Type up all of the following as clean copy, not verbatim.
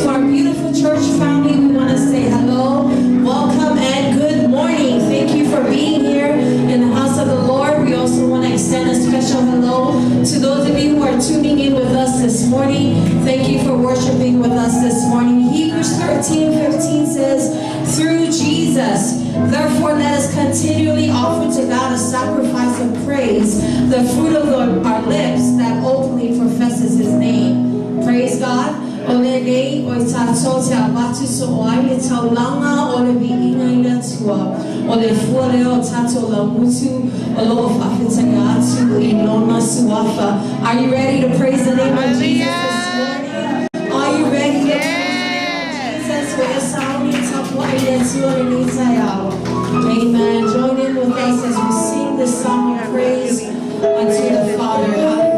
To our beautiful church family, we want to say hello, welcome, and good morning. Thank you for being here in the house of the Lord. We also want to extend a special hello to those of you who are tuning in with us this morning. Thank you for worshiping with us this morning. Hebrews 13:15 says, through Jesus, therefore let us continually offer to God a sacrifice of praise, the fruit of our lips that openly professes His name. Praise God. O lenei o i tātou te avatu so o ai le taulaga o le viiga i le Atua. O le fua lea o tātou laugutu o loo faafetaia atu i lona suafa. Are you ready to praise the name of Jesus this morning? Are you ready to praise the name of Jesus? Ua e sauni e tapuai i le Atua lenei taeao. Amen. Join in with us as we sing this song of praise unto the Father. Hallelujah.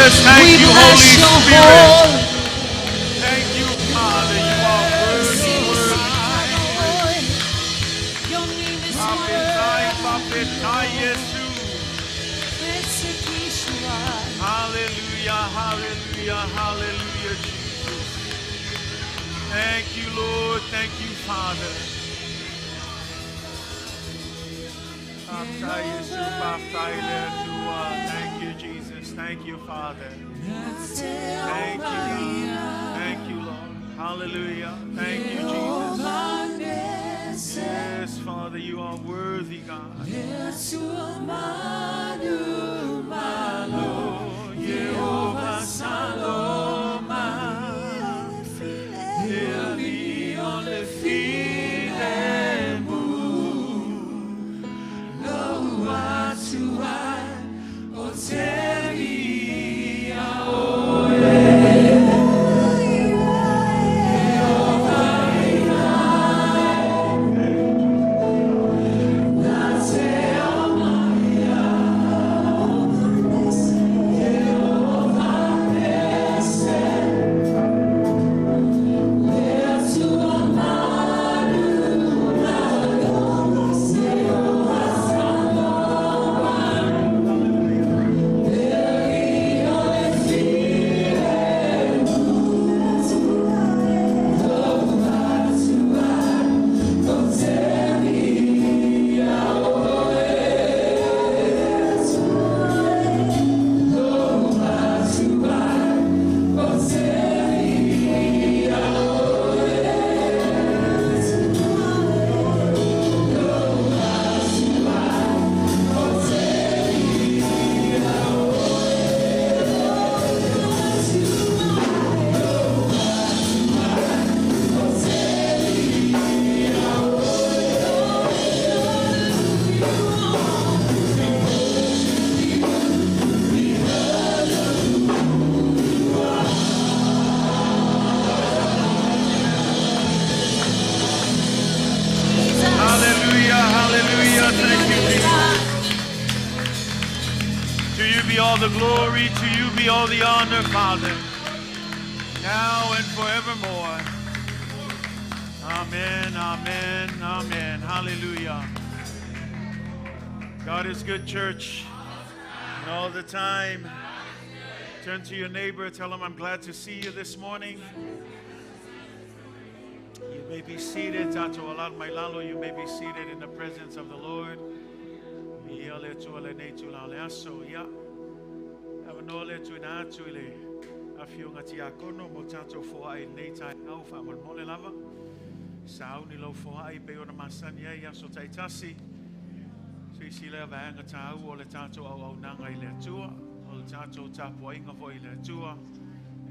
Yes, thank We you, bless Holy your Spirit. Holy. Thank you, Father. You are worthy, worthy. Your name is Papetai, worthy. papetai, Yesu. Hallelujah, hallelujah, hallelujah, Jesus. Thank you, Lord. Thank you, Father. Papetai, Yesu, papetai, le Atua. Thank you, Jesus. Thank you, Father. Thank you, God. Thank you, Lord. Hallelujah. Thank you, Jesus. Yes, Father, you are worthy, God. Lord, Jehovah Saloma. Eli on le filemu. Lo atua o te Hallelujah, hallelujah. Thank you, Jesus. To you be all the glory, to you be all the honor, Father, now and forevermore. Amen, amen, amen. Hallelujah. God is good, church, and all the time. Turn to your neighbor, tell him I'm glad to see you this morning. You may be seated. Tato alat mailalo, you may be seated in the presence of the Lord. Ia le tua le nei tu la le aso, ia. Avanoa le tuina atu i le afioga tiakono mo tatou foai nei taeao faamolemole lava. Sauni lau foai pe ona masani ai aso taitasi. Sisi lea vaega tāua o le tatou auaunaga i le Atua, o le tatou tapuaiga foi i le Atua,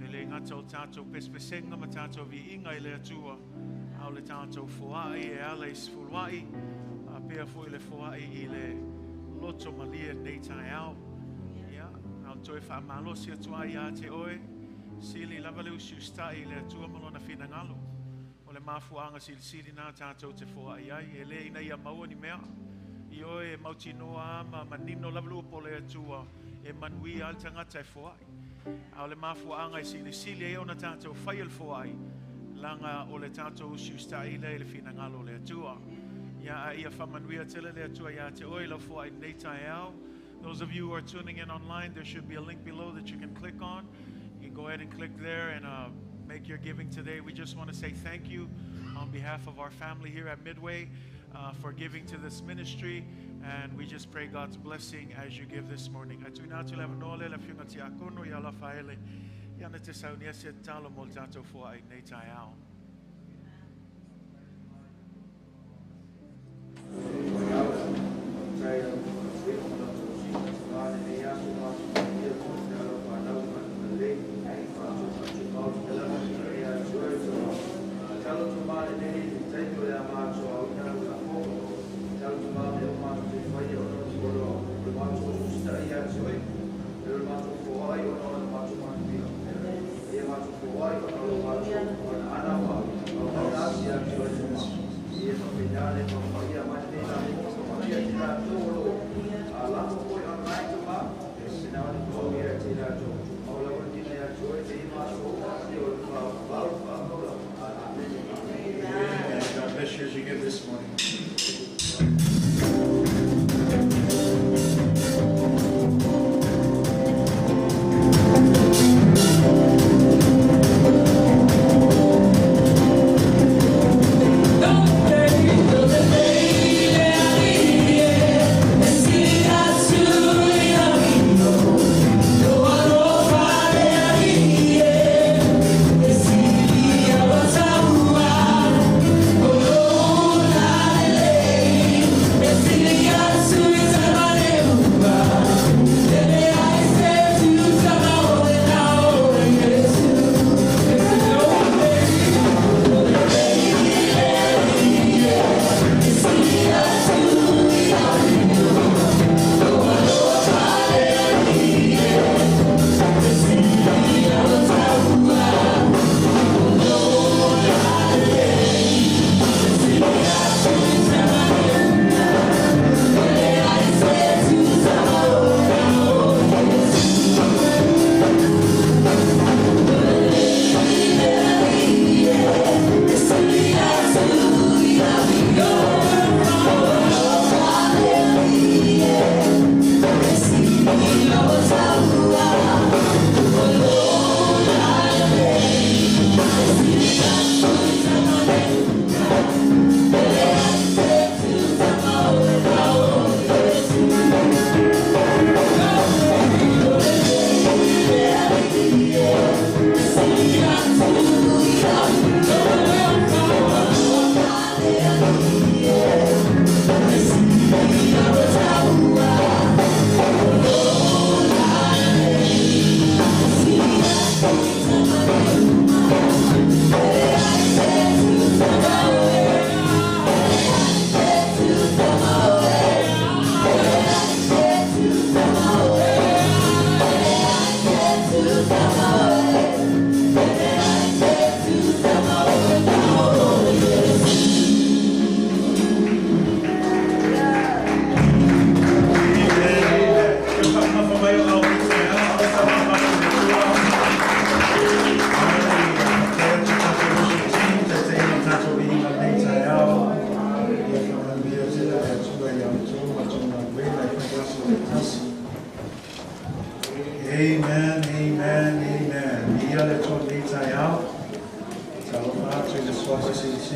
e le gata o tatou pesepesega ma tatou viiga i le Atua, a o le tatou foai e ala i sefuluai, a pea foi le foai i le loto malie nei taeao. Ia, a o toe faamalosi atu ai ia te oe, sili lava le usiusitai i le Atua ma lona finagalo. O le mafuaaga silisili na tatou te foai ai, e le ina ia maua ni mea. I oe e mautinoa ma manino lava le upu o le Atua, e manuia ai le tagata e foai. A o le mafuaaga e silisili ai ona tatou fai le foai, laga o le tatou usiusitai lea i le finagalo o le Atua. Ia a ia faamanuia tele le Atua ia te oe lau foai nei taeao. Those of you who are tuning in online, there should be a link below that you can click on. You can go ahead and click there and make your giving today. We just want to say thank you on behalf of our family here at Midway for giving to this ministry. And we just pray God's blessing as you give this morning. Atuina atu le avanoa le le afioga tiakono ia Lafaele. Ia na te saunia se tatalo mo le tatou foai nei taeao.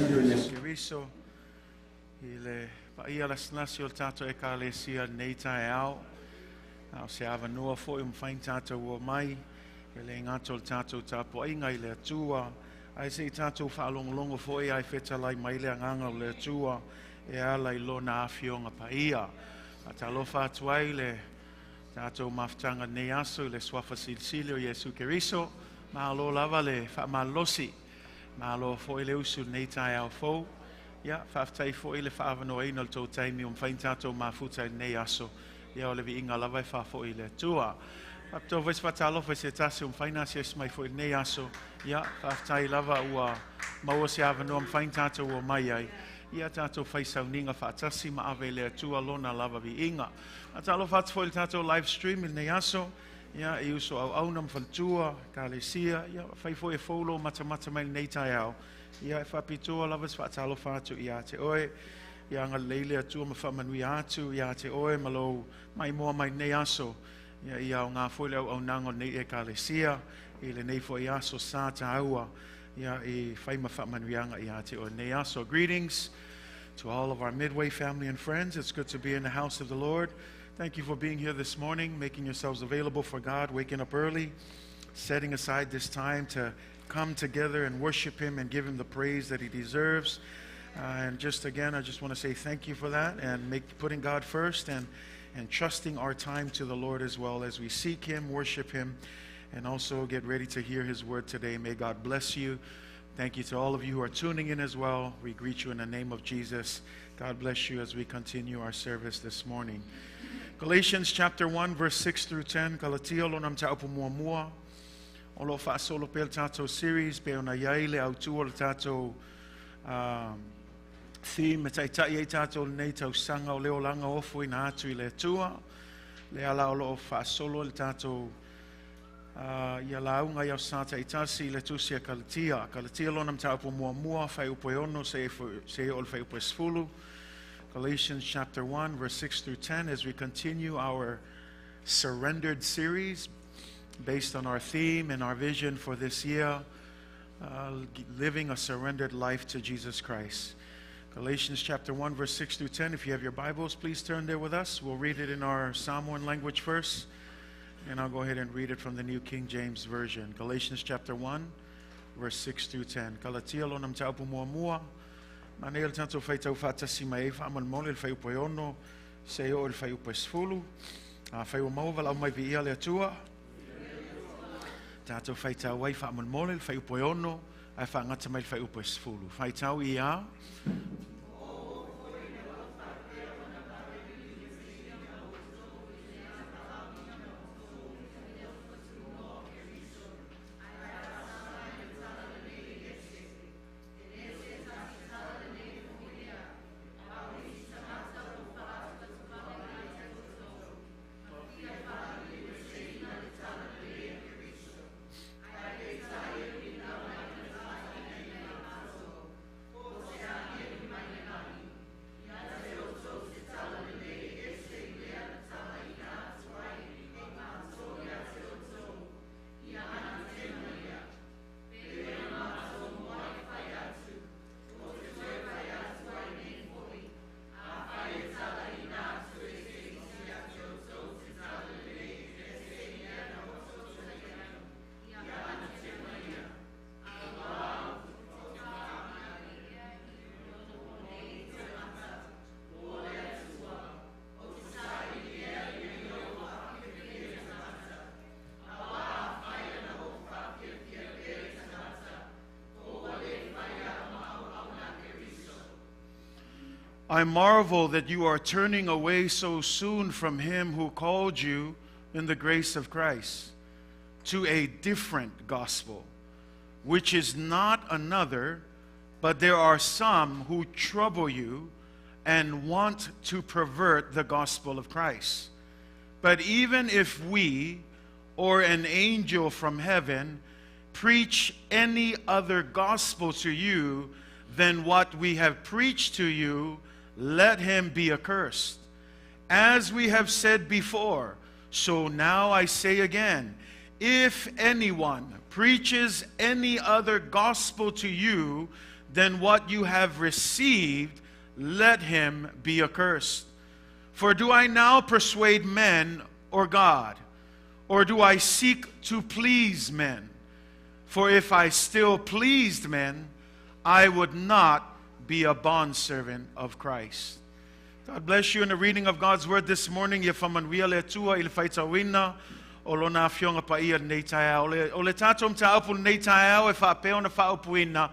Silisili o Iesu Keriso i le paia lasilasi o le tatou Ekalesia i lenei taeao. A o se avanoa foi ua mafai ona tatou omai e le gata o le tatou tapuaiga i le Atua, ae se i tatou faalogologo foi ae fetalai mai le Agaga o le Atua e ala i Lona Afioga Paia. Faatalofa atu ai le tatou mafutaga i lenei aso i le Suafa Silisili o Iesu Keriso. Malo lava le faamalolosi, malo foi le usu i lenei taeao fou. Ia, faafetai foi le faaavanoaina o le tou taimi ua mafai ona tatou mafuta i lenei aso. Ia, o le viiga lava e faafoi i le Atua. Faapitoa foi se faatalofa i se tasi ua mafai ona asiasi mai foi i lenei aso. Ia, faafetai lava ua maua se avanoa mafai ona tatou omai ai. Ia, tatou fai sauniga faatasi ma ave i le Atua lona lava viiga. Faatalofa atu foi i le tatou live stream i lenei aso. Ia, i uso auauna ma faletua, Ekalesia, ia, fai foi e fou lou matamata mai lenei taeao. Ia, e faapitoa lava se faatalofa atu ia te oe. Ia agalelei le Atua ma faamanuia atu ia te oe ma lou maimoa mai lenei aso. Ia, ia aoga foi le auaunaga o lenei Ekalesia i lenei foi aso sa taua. Ia, i fai ma faamanuiaga ia te oe lenei aso. Greetings to all of our Midway family and friends. It's good to be in the house of the Lord. Thank you for being here this morning, making yourselves available for God, waking up early, setting aside this time to come together and worship Him and give Him the praise that He deserves. And just again, I just want to say thank you for that and putting God first and trusting our time to the Lord as well as we seek Him, worship Him, and also get ready to hear His word today. May God bless you. Thank you to all of you who are tuning in as well. We greet you in the name of Jesus. God bless you as we continue our service this morning. Galatians chapter 1, verse 6 through 10. Galatia lona mataupu muamua. O lo o faasolo pea le tatou series pei ona i ai le autū o le tatou theme e taitai ai tatou lenei tausaga o le olaga ofoina atu i le Atua. Le ala o lo o faasolo le tatou ia lauga i aso Sa taitasi i le tusi a Kalatia. Kalatia lona mataupu muamua, fuaiupu e 6 seia oo i le fuaiupu e 10. Galatians chapter 1, verse 6 through 10, as we continue our surrendered series based on our theme and our vision for this year, living a surrendered life to Jesus Christ. Galatians chapter 1, verse 6 through 10. If you have your Bibles, please turn there with us. We'll read it in our Samoan language first, and I'll go ahead and read it from the New King James Version. Galatians chapter 1, verse 6 through 10. Galatia lona mataupu muamua. Manaia le tatou faitau faatasi mai ai faamolemole le fuaiupu e 6, seia oo i le fuaiupu e 10. Afai ua maua valaau mai viia le Atua. Tatou faitau ai faamolemole le fuaiupu e 6, ae faagata mai le fuaiupu e 10. Faitau ia. I marvel that you are turning away so soon from him who called you in the grace of Christ to a different gospel, which is not another, but there are some who trouble you and want to pervert the gospel of Christ. But even if we or an angel from heaven preach any other gospel to you than what we have preached to you, let him be accursed. As we have said before, so now I say again, if anyone preaches any other gospel to you than what you have received, let him be accursed. For do I now persuade men or God? Or do I seek to please men? For if I still pleased men, I would not be a bondservant of Christ. God bless you in the reading of God's word this morning. Ia whamanuia le Atua i le faitauina o lona afioga paia lenei taeao. O le tātou mataupu lenei taeao e faapea ona faaupuina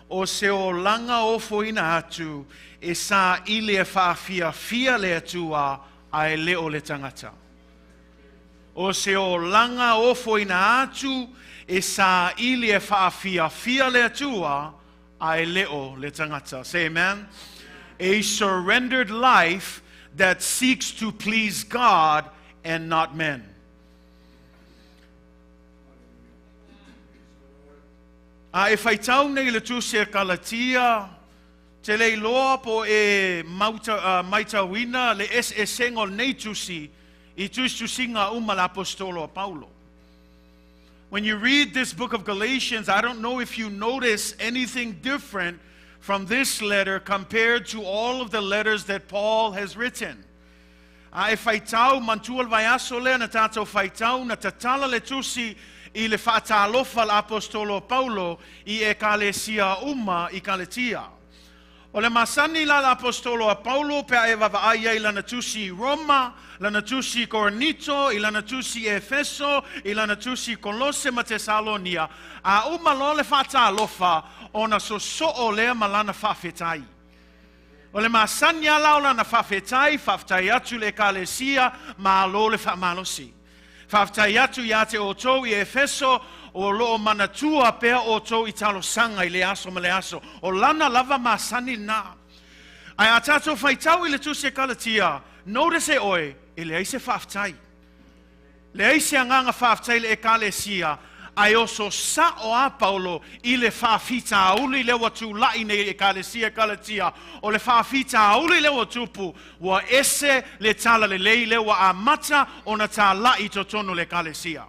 o se olaga ofoina atu e saili e faafiafia le Atua ae le o le tagata. O se olaga ofoina atu e saili e faafiafia le Atua ae le o le tagata. Say amen. A surrendered life that seeks to please God and not men. A e faitau nei le tusi a Kalatia, te le iloa po e mauta, maitauina le eseesega o lenei tusi i tusitusiga uma le Aposetolo a Paulo. When you read this book of Galatians, I don't know if you notice anything different from this letter compared to all of the letters that Paul has written. A e faitau, manatua le vaiaso lea na tātou faitau, na tatala le tusi i le faatalofa a le Aposetolo a Paulo i Ekalesia uma i Kaletia. O le masani la le Aposetolo a Paulo pe a e vaavaai ai i lana tusi i Roma, lana tusi i Korinito, i lana tusi i Efeso, i lana tusi i Kolose ma Tesalonia, a uma loa le faatalofa, ona sosoo lea ma lana faafetai. O le masani lava la o lana faafetai, faafetai atu i le Ekalesia, malo le faamalosi. Faafetai atu ia te outou i Efeso, o lo o manatua pea outou i talosaga i lea aso ma lea aso. O lana lava masani lena. Ae a tatou faitau i le tusi a Kalatia, notice e oe, e leai se faafetai. Leai se agaga faafetai i le Ekalesia, ae oso sa'o a Paulo i le faafitauli lea ua tula'i nei i Ekalesia i Kalatia. O le faafitauli lea ua tupu, ua ese le talalelei lea ua amata ona tala'i i totonu o le Ekalesia.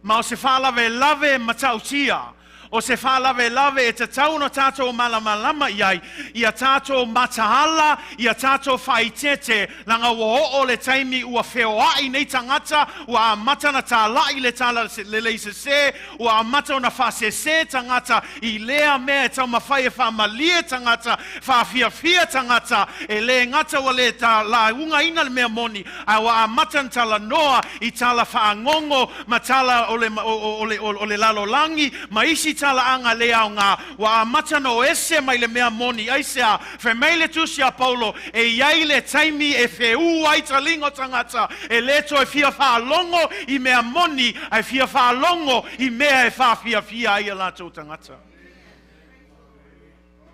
Ma o se faalavelave matautia, o se faalavelave e tatau ona tatou malamalama i ai, ia tatou mataala, ia tatou faaeteete, leaga ua oo le taimi ua feoai nei tagata, ua amata ona talai le tala lelei sese, ua amata ona faasese tagata i lea mea e taumafai e faamalie tagata, faafiafia tagata, e le gata ua le laugaina le mea moni, ae ua amata ona talanoa i tala faagogo ma tala o le, o, o, le, o le lalolagi ma isi talaaga le aoga, ua amata ona o ese mai le mea moni. Aisea? Fai mai le tusi a Paulo, e i ai le taimi e feū ai taliga o tagata, e le toe fia faalogo i mea moni, ae fia faalogo i mea e faafiafia ai a latou tagata.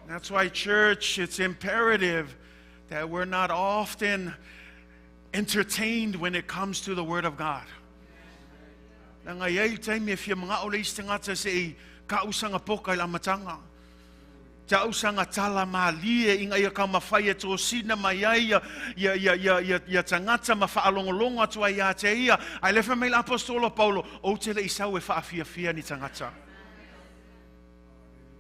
That's why, church, it's imperative that we're not often entertained when it comes to the Word of God. Leaga e i ai le taimi e fia manga'o le isi tagata se i ka'usaga poka i le amataga. Ta'usaga tala malie ina ia taumafai e tosina mai ai ia, ia, ia, ia, ia, ia tagata ma faalogologo atu ai ia te ia. Ae le fai mai le Aposetolo Paulo, ou te le i sau e faafiafia ni tagata.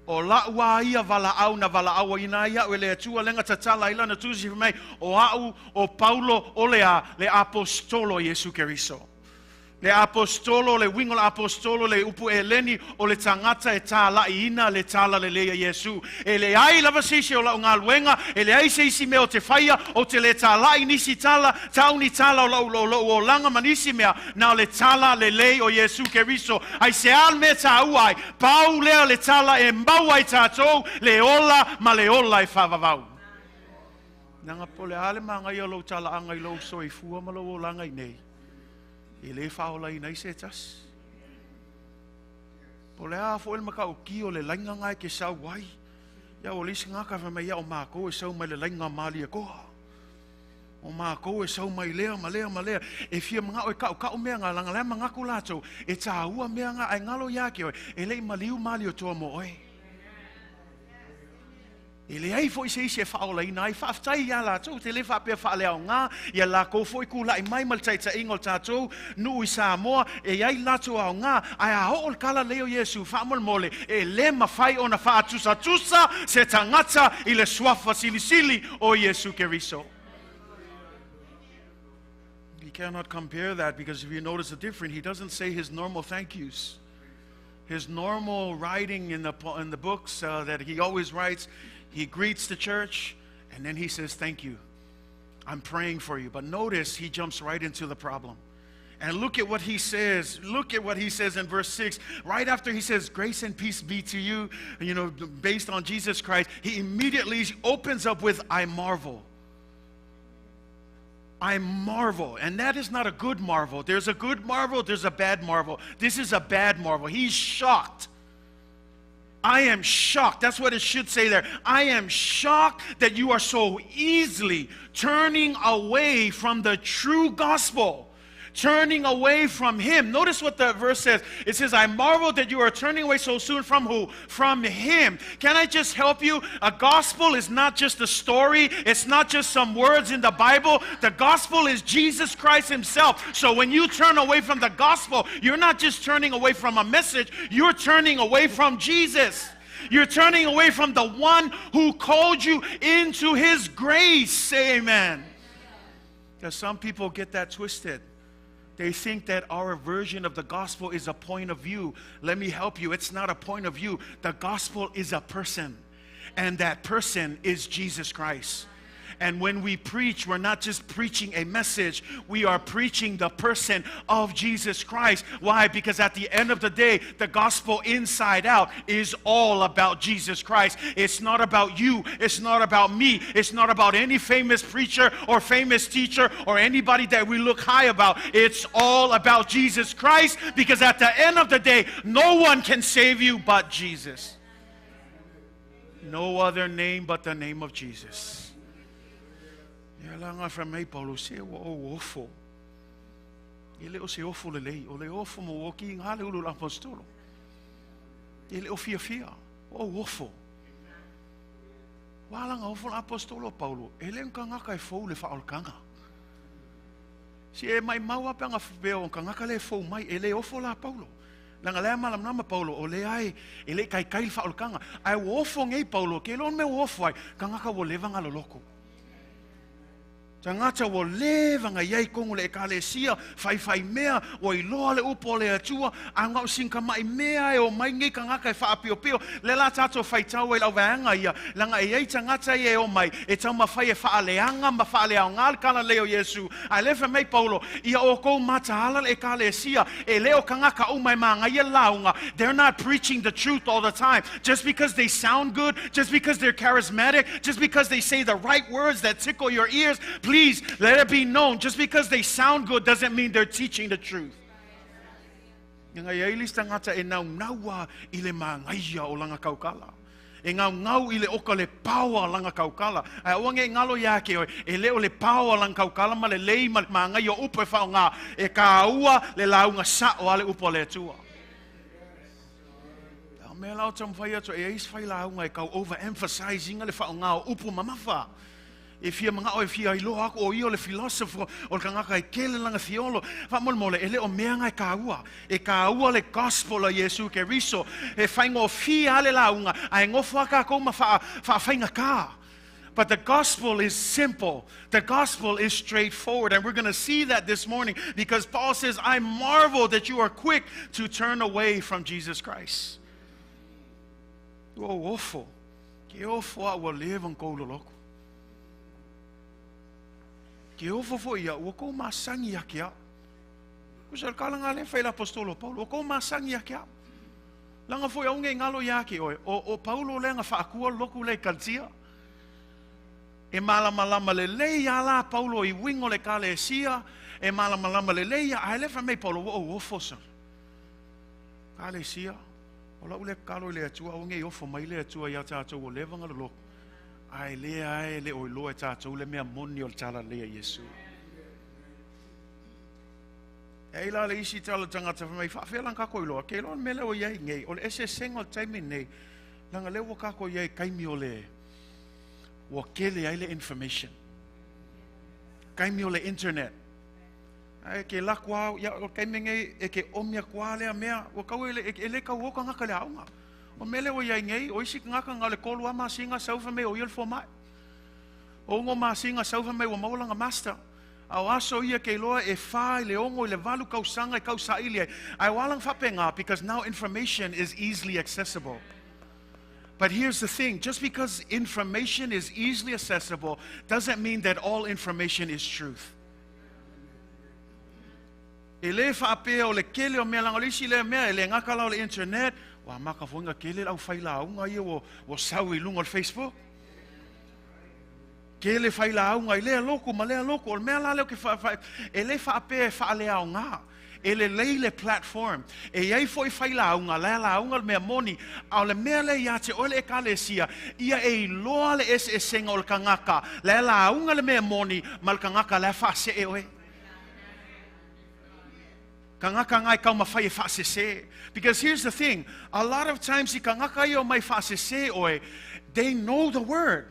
O la'u a ia valaau na valaauina ai a'u e le Atua lea na tatala ai lana tusi fai mai, o a'u o Paulo o le a? Le Aposetolo o Iesu Keriso. Le Aposetolo, le uiga o le Aposetolo, le upu Eleni, o le tagata e tālaʻiina le talalelei a Iesu. E leai lava se isi o la'u galuega, e leai se isi mea o te faia, ou te le tālaʻi nisi tala, tau ni tala o la'u, o lo'u olaga ma nisi mea, na o le tala lelei o Iesu Keriso. Aisea le mea e tāua ai? Pau lea o le tala e maua ai tātou le ola ma le ola e faavavau. Leaga po o le a le magaia o lou talaaga i lou soifua ma lou olaga i nei, e le faaolaina ai se tasi. Po o le a foi le matautia o le laina na e te sau ai, ia ua leai se gata fai mai, ia o matou e sau mai le laina Malietoa. O matou e sau mai lea ma lea ma lea, e fia manao e kaʻukaʻu mea na, leaga la e manatu latou, e tāua mea na, ae galo ia te oe, e le i maliu Malietoa mo oe. E leai foʻi se isi e faaolaina ai. Faafetai iā latou, te lē faapea faaleaogā ia lakou foʻi kulaʻi mai ma le taʻitaʻiga o le tatou nuu i Samoa, e iai latou aogā, ae a oo le kala lei o Iesu, faamolemole, e lē mafai ona faatusatusa se tagata i le suafa silisili o Iesu Keriso. You cannot compare that because if you notice the difference, he doesn't say his normal thank yous. His normal writing in the books that he always writes, he greets the church and then he says, "Thank you. I'm praying for you." But notice he jumps right into the problem. And look at what he says. Look at what he says in verse 6. Right after he says, "Grace and peace be to you," based on Jesus Christ, he immediately opens up with, "I marvel." I marvel. And that is not a good marvel. There's a good marvel, there's a bad marvel. This is a bad marvel. He's shocked. I am shocked. That's what it should say there. I am shocked that you are so easily turning away from the true gospel, turning away from him. Notice what the verse says. It says, "I marvel that you are turning away so soon from" who? From him. Can I just help you? A gospel is not just a story, it's not just some words in the Bible. The gospel is Jesus Christ himself. So when you turn away from the gospel, you're not just turning away from a message, you're turning away from Jesus. You're turning away from the one who called you into his grace. Say amen. Because some people get that twisted. They think that our version of the gospel is a point of view. Let me help you. It's not a point of view. The gospel is a person, and that person is Jesus Christ. And when we preach, we're not just preaching a message, we are preaching the person of Jesus Christ. Why? Because at the end of the day, the gospel inside out is all about Jesus Christ. It's not about you, it's not about me, it's not about any famous preacher or famous teacher or anybody that we look high about. It's all about Jesus Christ because at the end of the day, no one can save you but Jesus. No other name but the name of Jesus. Ia laga fai mai Paulo se ua ou ofo. E le o se ofo lelei, o le ofo mo o ki ngā le ulu la apostolo. E le o fia fia, o ou ofo. Ua laga ofo le apostolo Paulo, e le ngaka e fou le whaolkanga. Si e mai mau ape anga peo kangaka le fou mai, e le ofo la Paulo. Langa lea malam nama Paulo, o le ai, e le kai kai le whaolkanga. Ai o ofo ngei Paulo, ke lon me ofo ai, kangaka wo leva ngalo loko. Tagata ua leva nga iai kongo le ekalesia, fai fai mea, ua iloa le upu o le Atua, a ngau sinka mai mea e o mai ngei kangaka e whaapio le la tātou whaitau e lau vaanga ia, langa e ei tagata ia e o mai, e tau mawhai e whaaleanga ma whaaleao ngā le kala leo Iesu. A le mai Paulo, ia o kou mataala le ekalesia, e leo kangaka o mai manga ia launga. They're not preaching the truth all the time. Just because they sound good, just because they're charismatic, just because they say the right words that tickle your ears, please let it be known, just because they sound good doesn't mean they're teaching the truth. Nga ia ili tagata e nau naua i le mangaia o langa kaukala. E ngau ngau i le oka le paoa langa kaukala. Ai oa nge ngalo ia ke oi, e leo le paoa langa kaukala ma le lei ma le mangaia o upo e whao ngā. E ka ua le launga sa o ale upo le atua. Tau mea lau tau mwhai atu, e eis whai launga e kau overemphasizing le whao ngā o upo mamafa. E fia mga o e fia iloa aku o ia o le philosopher o le kangaka e kele langa theolo. Fa mole mole, e le o mea ngai ka ua. E ka ua le gospel o Iesu Keriso. E whaingo fia ale launga, a e ngofo aka kou ma wha, wha whainga ka. But the gospel is simple. The gospel is straightforward. And we're going to see that this morning because Paul says, "I marvel that you are quick to turn away from Jesus Christ." Ua ofo. Ke ofo a ua levan kou loloko. Ke ofo fo ia, ua kou masangi a ke au. Ko sa kala ngā le whai la apostolo Paulo, ua kou masangi a ke au. Langa foi au nge ngalo ia ke oe, o Paulo le nga whaakua loku le kaltia. E malama lama le lei ia la Paulo i wingo le kale sia, e malama lama le lei ia, ai le wha mei Paulo, ua o ofo sa. Kale sia, o la ule kalo i le atua, o nge ofo mai le atua ia tātou o leva ngalo loko. Ai le ai le oi loa e tātou le mea moni o le tala lea Iesu. E ila le isi tala tangata mai whaawhea ka koi loa, ke loa mele o iai ngei, o le ese senga o taimi nei, langa le ua kako iai kaimi o le, Ua kele ai le information. Kaimi o le internet. Ae ke lako au, ia o kaimi nei e ke omia kua lea mea, ua kau e le, e le kau o kangaka le aoga. O mele o iai nei, o isi kangaka ngā le kolu a masinga sau fa me o ia le fomai. O ngo masinga sau fa me ua maulanga master. A o aso ia ke loa e wha i le ongo i le valu kausanga i kausaili ai. Ai o alang whapenga, because now information is easily accessible. But here's the thing, just because information is easily accessible doesn't mean that all information is truth. E le whaapea o le kele o mea langa o le isi lea mea, e le ngaka la o le internet, wa maka foinga kele lau whai launga ia o sau i lunga o le Facebook. Kele whai launga i lea loko ma lea loko, o le mea la leo ke wha, e le whaapea e whaalea o ngā. E le leile platform. E iai foi whai launga, lea launga le mea moni, a o le mea le ia te oele e kalesia, ia e iloa le ese esenga o le kangaka, lea launga le mea moni, ma le kangaka lea whaase e oe. Kangaka ngai kau mawhai e whaasese. Because here's the thing, a lot of times i kangaka i o mai whaasese oe, they know the word.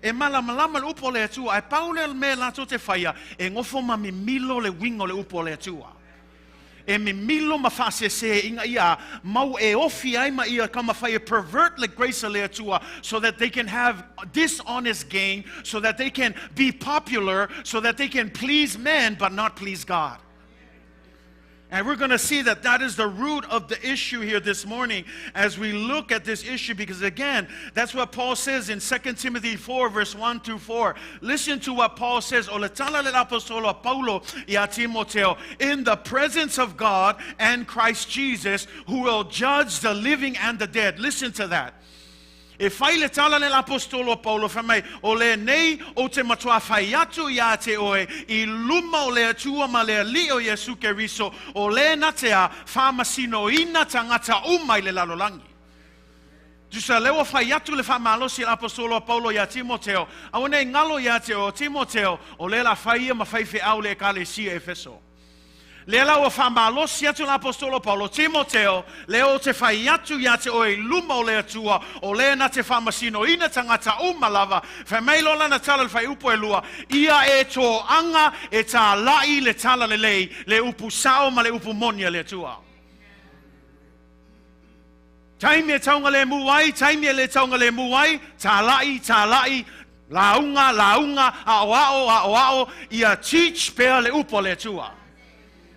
E malamalama le upo le atua, e paule le mea lātou te whaia, e ngofo ma mimilo le wingo le upo le atua. E mimilo ma whaasese inga ia, mau e ofi ai ma ia kama whai e pervert le grace le atua, so that they can have dishonest gain, so that they can be popular, so that they can please men but not please God. And we're going to see that that is the root of the issue here this morning as we look at this issue, because again, that's what Paul says in 2 Timothy 4, verse 1 through 4. Listen to what Paul says, O le tala le apostolo Paulo ia Timoteo, in the presence of God and Christ Jesus, who will judge the living and the dead. Listen to that. E whai le tala le apostolo Paulo wha mai, o le nei o te matua whai atu ia te oe, i luma o le atua ma le ali o Yesu Keriso, o le na te a whamasino ina tangata umai le lalolangi. Tusa lewa whai atu le whamalosi le apostolo Paulo ia Timoteo, au nei ngalo ia te o Timoteo, o le la whai ia ma whai whe au le ekalesia Efeso. Le la ua whamalosi atu le apostolo Paulo, Timoteo, le o te whai atu ia te oe luma o le atua, o le na te whamasino ina tangata umalava, whai mai lola na tala le whai upo e lua, ia e tō anga e tā lai le tala le lei, le upu sao ma le upu monia le atua. Taimi e taunga le muai, taimi e le taunga le muai, tā lai, launga, launga, ao ao, ao ao, ia teach pea le upo le atua.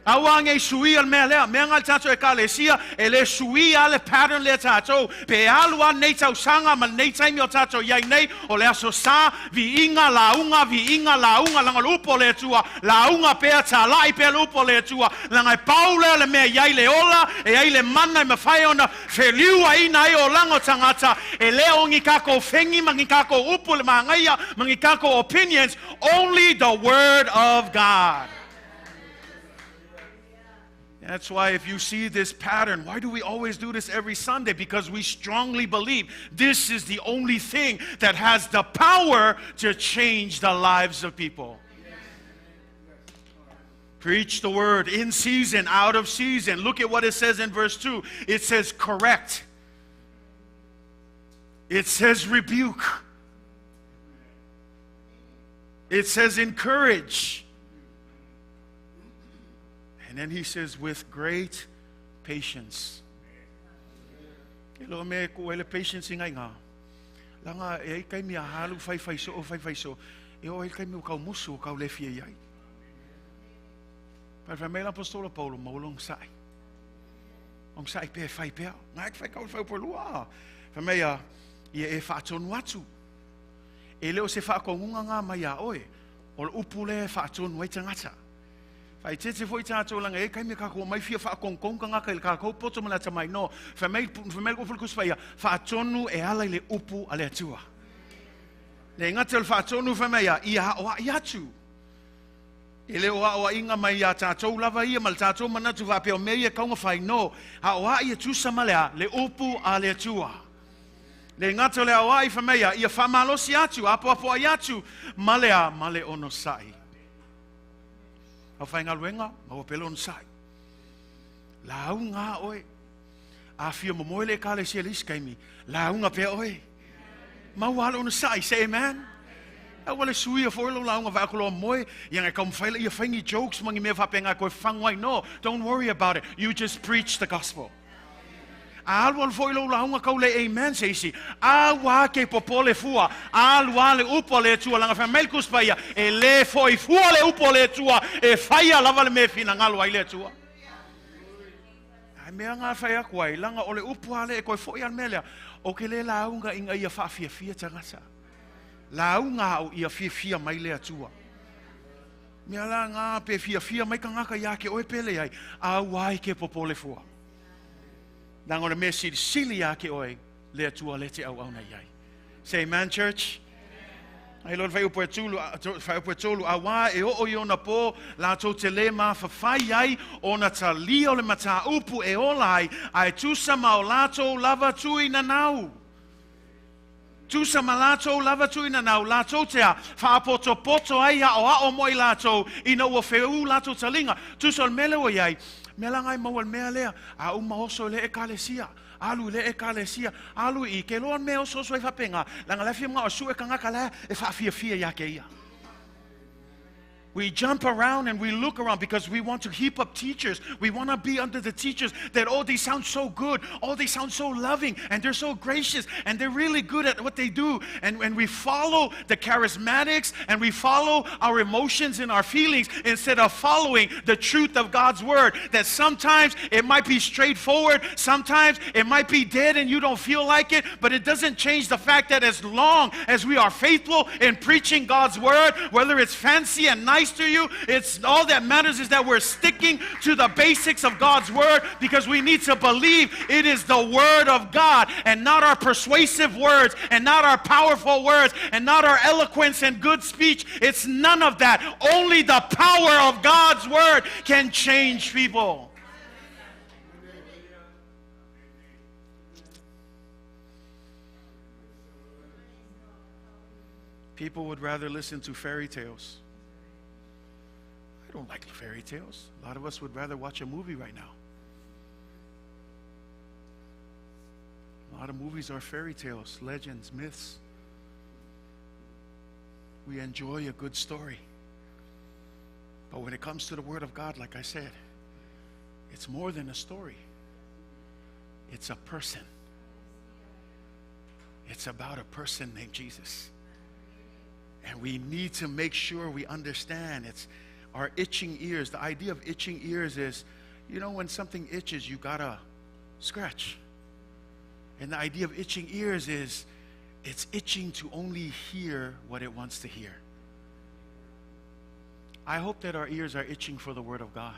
Aua ngai sui al mea lea, mea ngai tātou e kalesia, e le sui a le pattern lea tātou, pe alu a nei tausanga ma nei taimi o tātou iai nei, o le aso sa, vi inga launga, langa le upo le atua, launga pea tālai pea le upo le atua, langa e pau lea le mea iai le ola, e ai le mana e mawhai ona, wheliua ina e o lango tangata, e leo ngi kako whengi, ma ngi kako upu le mahangaia, ma ngi kako opinions, only the word of God. That's why if you see this pattern, why do we always do this every Sunday? Because we strongly believe this is the only thing that has the power to change the lives of people. Preach the word in season, out of season. Look at what it says in verse 2. It says correct. It says rebuke. It says encourage. And then he says, with great patience. E lo me ko ele patience ngai ngā. Langa e kai mia halu whai whai so, whai whai so. E o e kai mi kau musu, kau lewhia iai. Pai whai mai apostolo Paulo, maulong sai. Ong sai pe whai pea. Ngai whai kau whai po lua. Whai mai a, ia e whaatonu atu. E leo se whaakongunga ngā mai a oe. O le upu le whaatonu ai tangata. Whai te foi tātou langa e kai me kako mai fia whaakongkong ka ngaka i le kako poto ma le atamai no. Whai mai ko fulkus whaia, whaatonu e ala i le upu a le atua. Le ngate o le whaatonu whai mai a, ia oa i atu. E le oa oa inga mai a tātou lava ia ma le tātou manatu whapea o mea ia kaunga whai no. Ha oa i atusa ma lea, le upu a le atua. Le ngate o le oa i whai mai a, ia whamalosi atu, apo apo ai atu, ma lea, ma le ono sai. Au whai ngaluenga, maua pele ono sai. Launga oe. A whia momoe le kale sia lis kaimi. Launga pea oe. Maua le onosai. Say amen. Aua le suia foi lo lauga va ko moe ia ngai kau mawhai ia whaingi jokes mangi mea whapenga koe whangwai. No, don't worry about it. You just preach the gospel. A alu alu foi lo lauga kau le amen se isi. A wā ke popole fua. Alu ale upo le tua langa wha melkus paia. E le foi fua le upo le tua. E whaia lava le me whina ngalo ai le tua. Ai mea ngā whai aku ai. Langa o le upo ale e koe foi al melea. O ke le launga inga ia whaafia tangata. Launga au ia fia mai le atua. Mea la ngā pe fia mai ka ngaka ia ke oe pele ai. Au ai ke popole fua. Nanga o le mea sili sili ia ke oe le atua le te au au nei ai. Say amen, church. Ai lord whai upo e tulu, whai upo e tolu, a wā e o i ona pō, la tō te le mā whawhai ai, ona ta lia o le mata upu e ola ai, ai tusa ma o lātou lava tui na nau. Tusa ma lātou lava tui na nau, lātou te a, whaapoto poto ai a o a o moi lātou, ina ua wheu lātou talinga. Tusa o le mele o iai, mea ngai mau al mea lea, a uma oso le e kalesia. Alu le e kalesia, alu i ke loa mea oso oso e whapenga, langa le whia mga o sue kangaka lea e whaafia ia ke ia. We jump around and we look around because we want to heap up teachers. We want to be under the teachers that, oh, they sound so good. Oh, they sound so loving and they're so gracious and they're really good at what they do. And we follow the charismatics and we follow our emotions and our feelings instead of following the truth of God's word. That sometimes it might be straightforward. Sometimes it might be dead and you don't feel like it, but it doesn't change the fact that as long as we are faithful in preaching God's word, whether it's fancy and nice to you, it's all that matters is that we're sticking to the basics of God's word, because we need to believe it is the word of God and not our persuasive words and not our powerful words and not our eloquence and good speech. It's none of that. Only the power of God's word can change people. People would rather listen to fairy tales. I don't like fairy tales. A lot of us would rather watch a movie right now. A lot of movies are fairy tales, legends, myths. We enjoy a good story. But when it comes to the Word of God, like I said, it's more than a story. It's a person. It's about a person named Jesus. And we need to make sure we understand it's our itching ears. The idea of itching ears is, you know, when something itches, you gotta scratch. And the idea of itching ears is it's itching to only hear what it wants to hear. I hope that our ears are itching for the Word of God.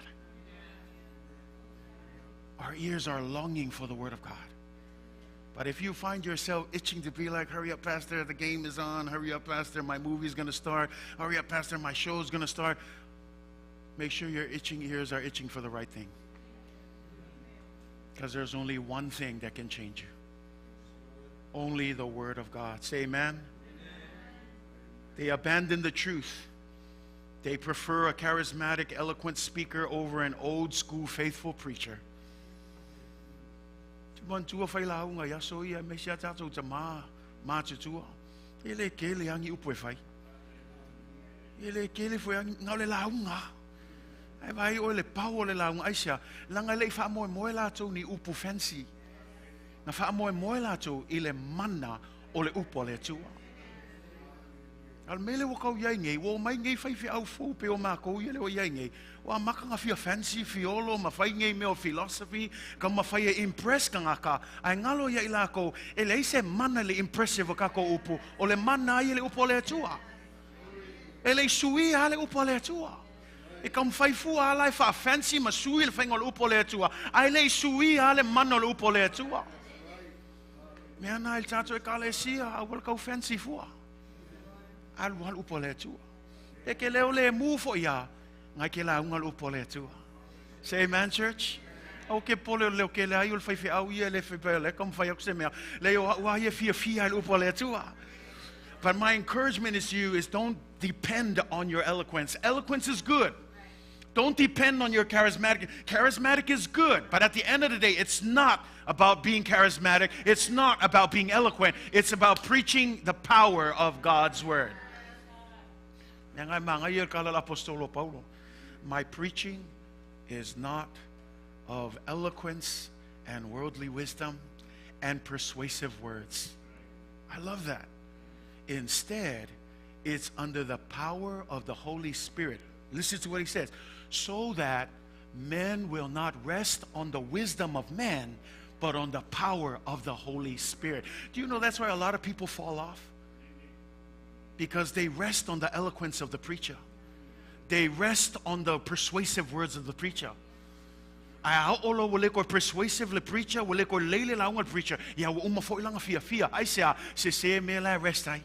Our ears are longing for the Word of God. But if you find yourself itching to be like, hurry up, Pastor, the game is on. Hurry up, Pastor, my movie's going to start. Hurry up, Pastor, my show's going to start. Make sure your itching ears are itching for the right thing. Because there's only one thing that can change you. Only the Word of God. Say amen. Amen. They abandon the truth. They prefer a charismatic, eloquent speaker over an old school faithful preacher. Tua whai launga ia so ia me sia tātou ta mā te tua. E le kele angi upu e whai. E le kele fwe angi ngau le launga. Ai vai o le pau o le launga. Ai sia, langa le i wha moe moe lātou ni upu fancy. Na wha moe moe lātou i le mana o le upu o le tua. Al mele o kau iai ngei, o mai ngei whai whia au fō pe o mākou ia le o iai ngei. O makanga whia fancy, fiolo, ma whai ngei meo philosophy, ka ma whai e impress ka ngā ka. Ai ngalo ia i lākou, e le ise mana le impressive o kako upu, o le mana ai le upu o le atua. E le sui a le upu o le atua. E ka mwhai fua ala e wha fancy ma sui le whainga o le upu o le atua. Ai le sui a le mana o le upu o le atua. Mea nā il tātou e ka le sia, a wala kau fancy fua. Alu alu upo le atua. E ke leo le mu fo ia, ngai ke la unga upo le atua. Say amen, church. O ke pole leo ke le ai o le whai au ia le whai le kam whai aku se mea. Le o ua ia fia fia le upo le atua. But my encouragement is to you is don't depend on your eloquence. Eloquence is good. Don't depend on your charismatic. Charismatic is good, but at the end of the day, it's not about being charismatic. It's not about being eloquent. It's about preaching the power of God's word. My preaching is not of eloquence and worldly wisdom and persuasive words. I love that. Instead, it's under the power of the Holy Spirit. Listen to what he says. So that men will not rest on the wisdom of men, but on the power of the Holy Spirit. Do you know that's why a lot of people fall off? Because they rest on the eloquence of the preacher. They rest on the persuasive words of the preacher. Ai olo ua le koe persuasive le preacher, ua le koe lei le lauga le preacher. Ia ua uma foi lana fiafia. Aisea, sese mea la e rest ai.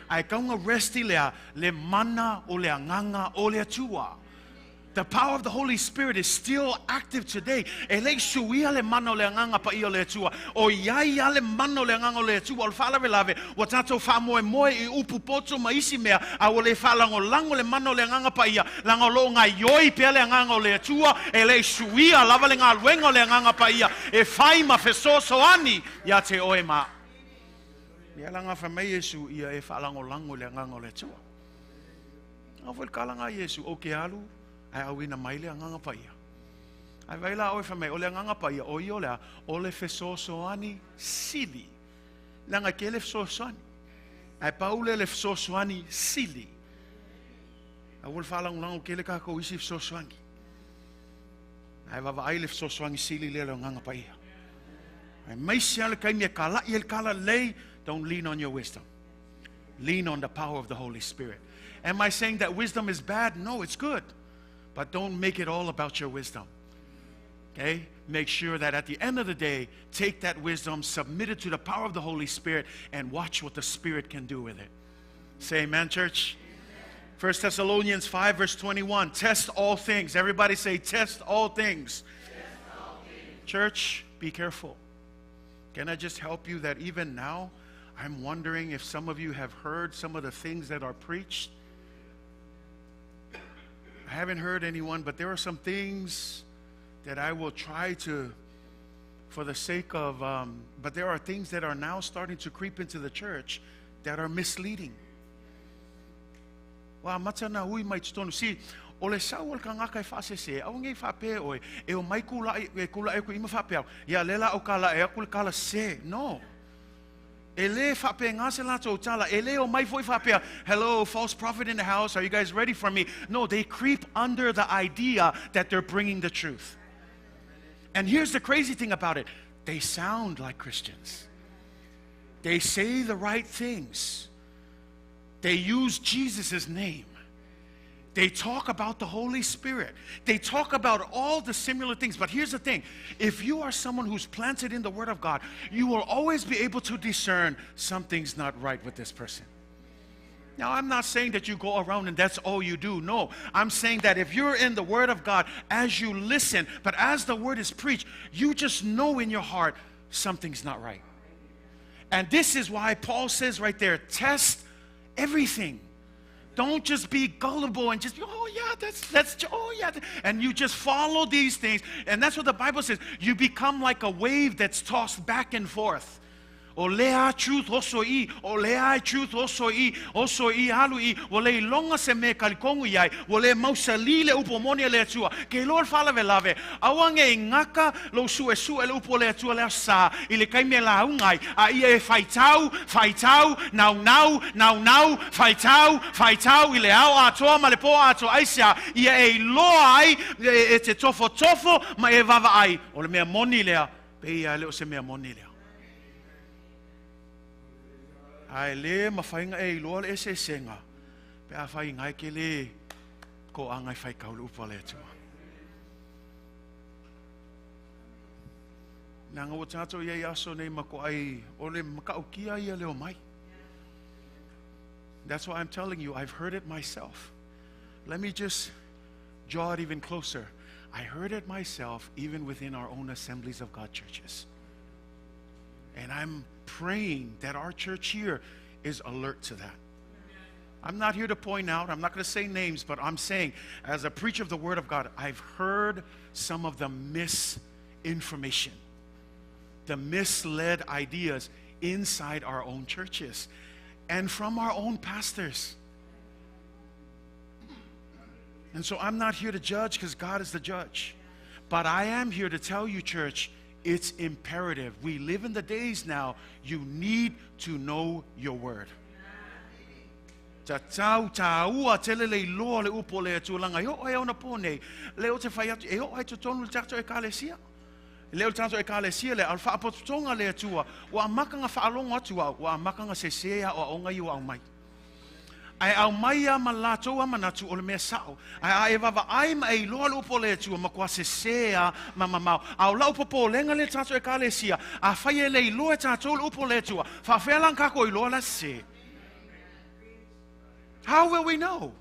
Ae kauga rest i lea, le mana o le Agaga o le Atua. The power of the Holy Spirit is still active today. E le i suia le mana o le Agaga Paia o le Atua. O i ai a le mana o le Agaga o le Atua o le faalavelave, ua tatou faamoemoe i upu poto ma isi mea, a ua le faalagolago le mana o le Agaga Paia, leaga o lo o gaioi pea le Agaga o le Atua, e le i suia lava le galuega o le Agaga Paia e fai ma fesoasoani ia te oe ma Ia laga fai mai Iesu, ia e faalagolago i le Agaga o le Atua. Ao foi le kalaga a Iesu, ou ke alu, ae auina mai le Agaga Paia. Ae vai la oe fai mai, o le Agaga Paia, o ia o le a? O le fesoasoani sili. Leaga e tele fesoasoani. Ae pau lea le fesoasoani sili. Aua le faalagolago tele tatou isi fesoasoani. Ae vaavaai le fesoasoani sili lea le Agaga Paia. Aemaise lava le taimi e kala'i ai le kala lelei, don't lean on your wisdom. Lean on the power of the Holy Spirit. Am I saying that wisdom is bad? No, it's good. But don't make it all about your wisdom. Okay? Make sure that at the end of the day, take that wisdom, submit it to the power of the Holy Spirit, and watch what the Spirit can do with it. Say amen, church. 1 Thessalonians 5, verse 21. Test all things. Everybody say, test all things. Test all things. Church, be careful. Can I just help you that even now, I'm wondering if some of you have heard some of the things that are preached. I haven't heard anyone, but there are some things that I will try to, for the sake of, but there are things that are now starting to creep into the church that are misleading. Ua amata ona ui mai totonu. See, o le sau o le kangaka e faasese, aua nei faapea oe, e o mai kulaʻi, e kulaʻi aku i ma faapea, ia le la o kala e aku le kala se. No. E le faapena se latou tala. E le o mai foi faapea, hello, false prophet in the house, are you guys ready for me? No, they creep under the idea that they're bringing the truth. And here's the crazy thing about it. They sound like Christians. They say the right things. They use Jesus' name. They talk about the Holy Spirit. They talk about all the similar things. But here's the thing. If you are someone who's planted in the Word of God, you will always be able to discern something's not right with this person. Now, I'm not saying that you go around and that's all you do. No, I'm saying that if you're in the Word of God, as you listen, but as the Word is preached, you just know in your heart something's not right. And this is why Paul says right there, test everything. Don't just be gullible and just be, oh yeah, that's, oh yeah. And you just follow these things. And that's what the Bible says. You become like a wave that's tossed back and forth. O lea truth oso i, o lea truth oso i, oso i alu i, o le ilonga se me kalikongu iai, o le mausali le upo moni le atua. Ke loa le faalavelave, aua nei gaka lou suesue le upu o le Atua le Aso Sa i le taimi e lauga ai, a ia e faitau, faitau, naunau, naunau, faitau, faitau i le ao atoa ma le pō atoa. Aisea? Ia e iloa ai e te tofotofo ma e vaavaai, o le mea moni lea, pei a e le o se mea moni lea. A e le mafai ona e iloa le eseesega pe afai inā e ke le koaga e faitau le upu a le Atua. Leaga ua tatou i ai aso nei ma koai o le matautia ia le omai. That's why I'm telling you, I've heard it myself. Let me just draw it even closer. I heard it myself even within our own Assemblies of God churches. And I'm praying that our church here is alert to that. I'm not here to point out, I'm not going to say names, but I'm saying, as a preacher of the Word of God, I've heard some of the misinformation, the misled ideas inside our own churches and from our own pastors. And so I'm not here to judge because God is the judge. But I am here to tell you, church, it's imperative. We live in the days now, you need to know your word. Ta tau tā ua tele le iloa le upo le tūlanga. I o ai ona pō nei, le o te whai atu, e o ai totonu le tātou e kalesia. Le o le tātou e kalesia le, al whaapototonga le atua, ua makanga whaalongo atu au, ua makanga se se a o onga i o au mai. Ai au mai a ma lātou a manatu o le mea sao. Ai a e wawa ai ma e iloa le upo le atua, ma kua se se a ma mamau. A o lau popo lenga le tātou e kalesia, a whai e le iloa e tātou le upo le atua, whawhealang kako iloa la se. How will we know?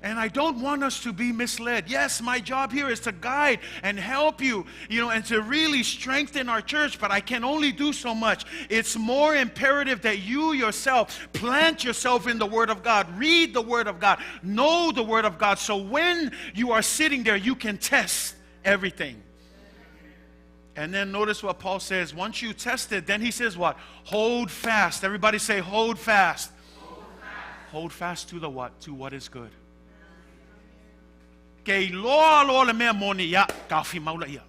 And I don't want us to be misled. Yes, my job here is to guide and help you, and to really strengthen our church, but I can only do so much. It's more imperative that you yourself plant yourself in the Word of God, read the Word of God, know the Word of God, so when you are sitting there, you can test everything. And then notice what Paul says. Once you test it, then he says what? Hold fast. Everybody say, hold fast. Hold fast to the what? To what is good. Ke loa loa le mea moni ia, ka whimaula maula ia.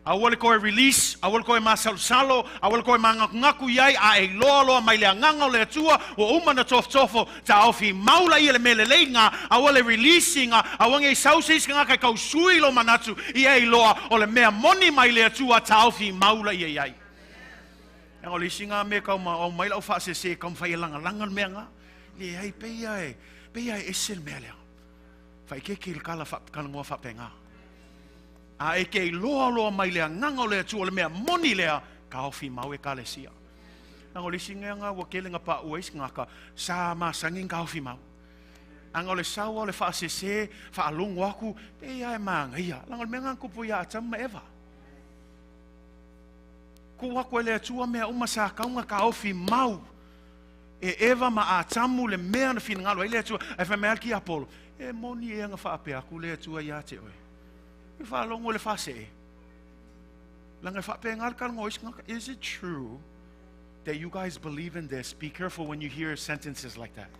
Aua le koe release, aua le koe masalosalo, aua le koe mangakungaku iai, a e loa loa mai le anganga o le atua, o uma na tofotofo, ta ofi maula ia le mele leinga, aua le releasinga, aua ngei sausa isi ngaka kau sui lo manatu, ia i loa, o le mea moni mai le atua, ta ofi maula ia iai. O le isi ngā mea kau ma, o mai lau whaasese, kau mwhai e langa langa le mea ngā. Le ai peia e ese le mea lea. Whai ke ke le kala kalangoa whapenga. A e ke loa loa mai lea, nganga o lea tu o le mea moni lea, ka ofi mau e kalesia. Nanga o le isi ngā ua kele ngā pa ua isi ngā ka sa ma sangin ka ofi mau. Anga o le saua o le whaasese, whaalongo aku, peia e maanga ia. Langa o le mea ngā kupu ia atamu ma Eva. Ku aku e lea tua mea uma sa kaunga ka ofi mau. E Eva ma atamu le mea na whina ai le atua, e wha mea ki Apollo. E moni e anga whaapea aku le atua ia te oe. E whaalongo le whase e. Langa whaapea ngā karango isi ngaka. Is it true that you guys believe in this? Be careful when you hear sentences like that.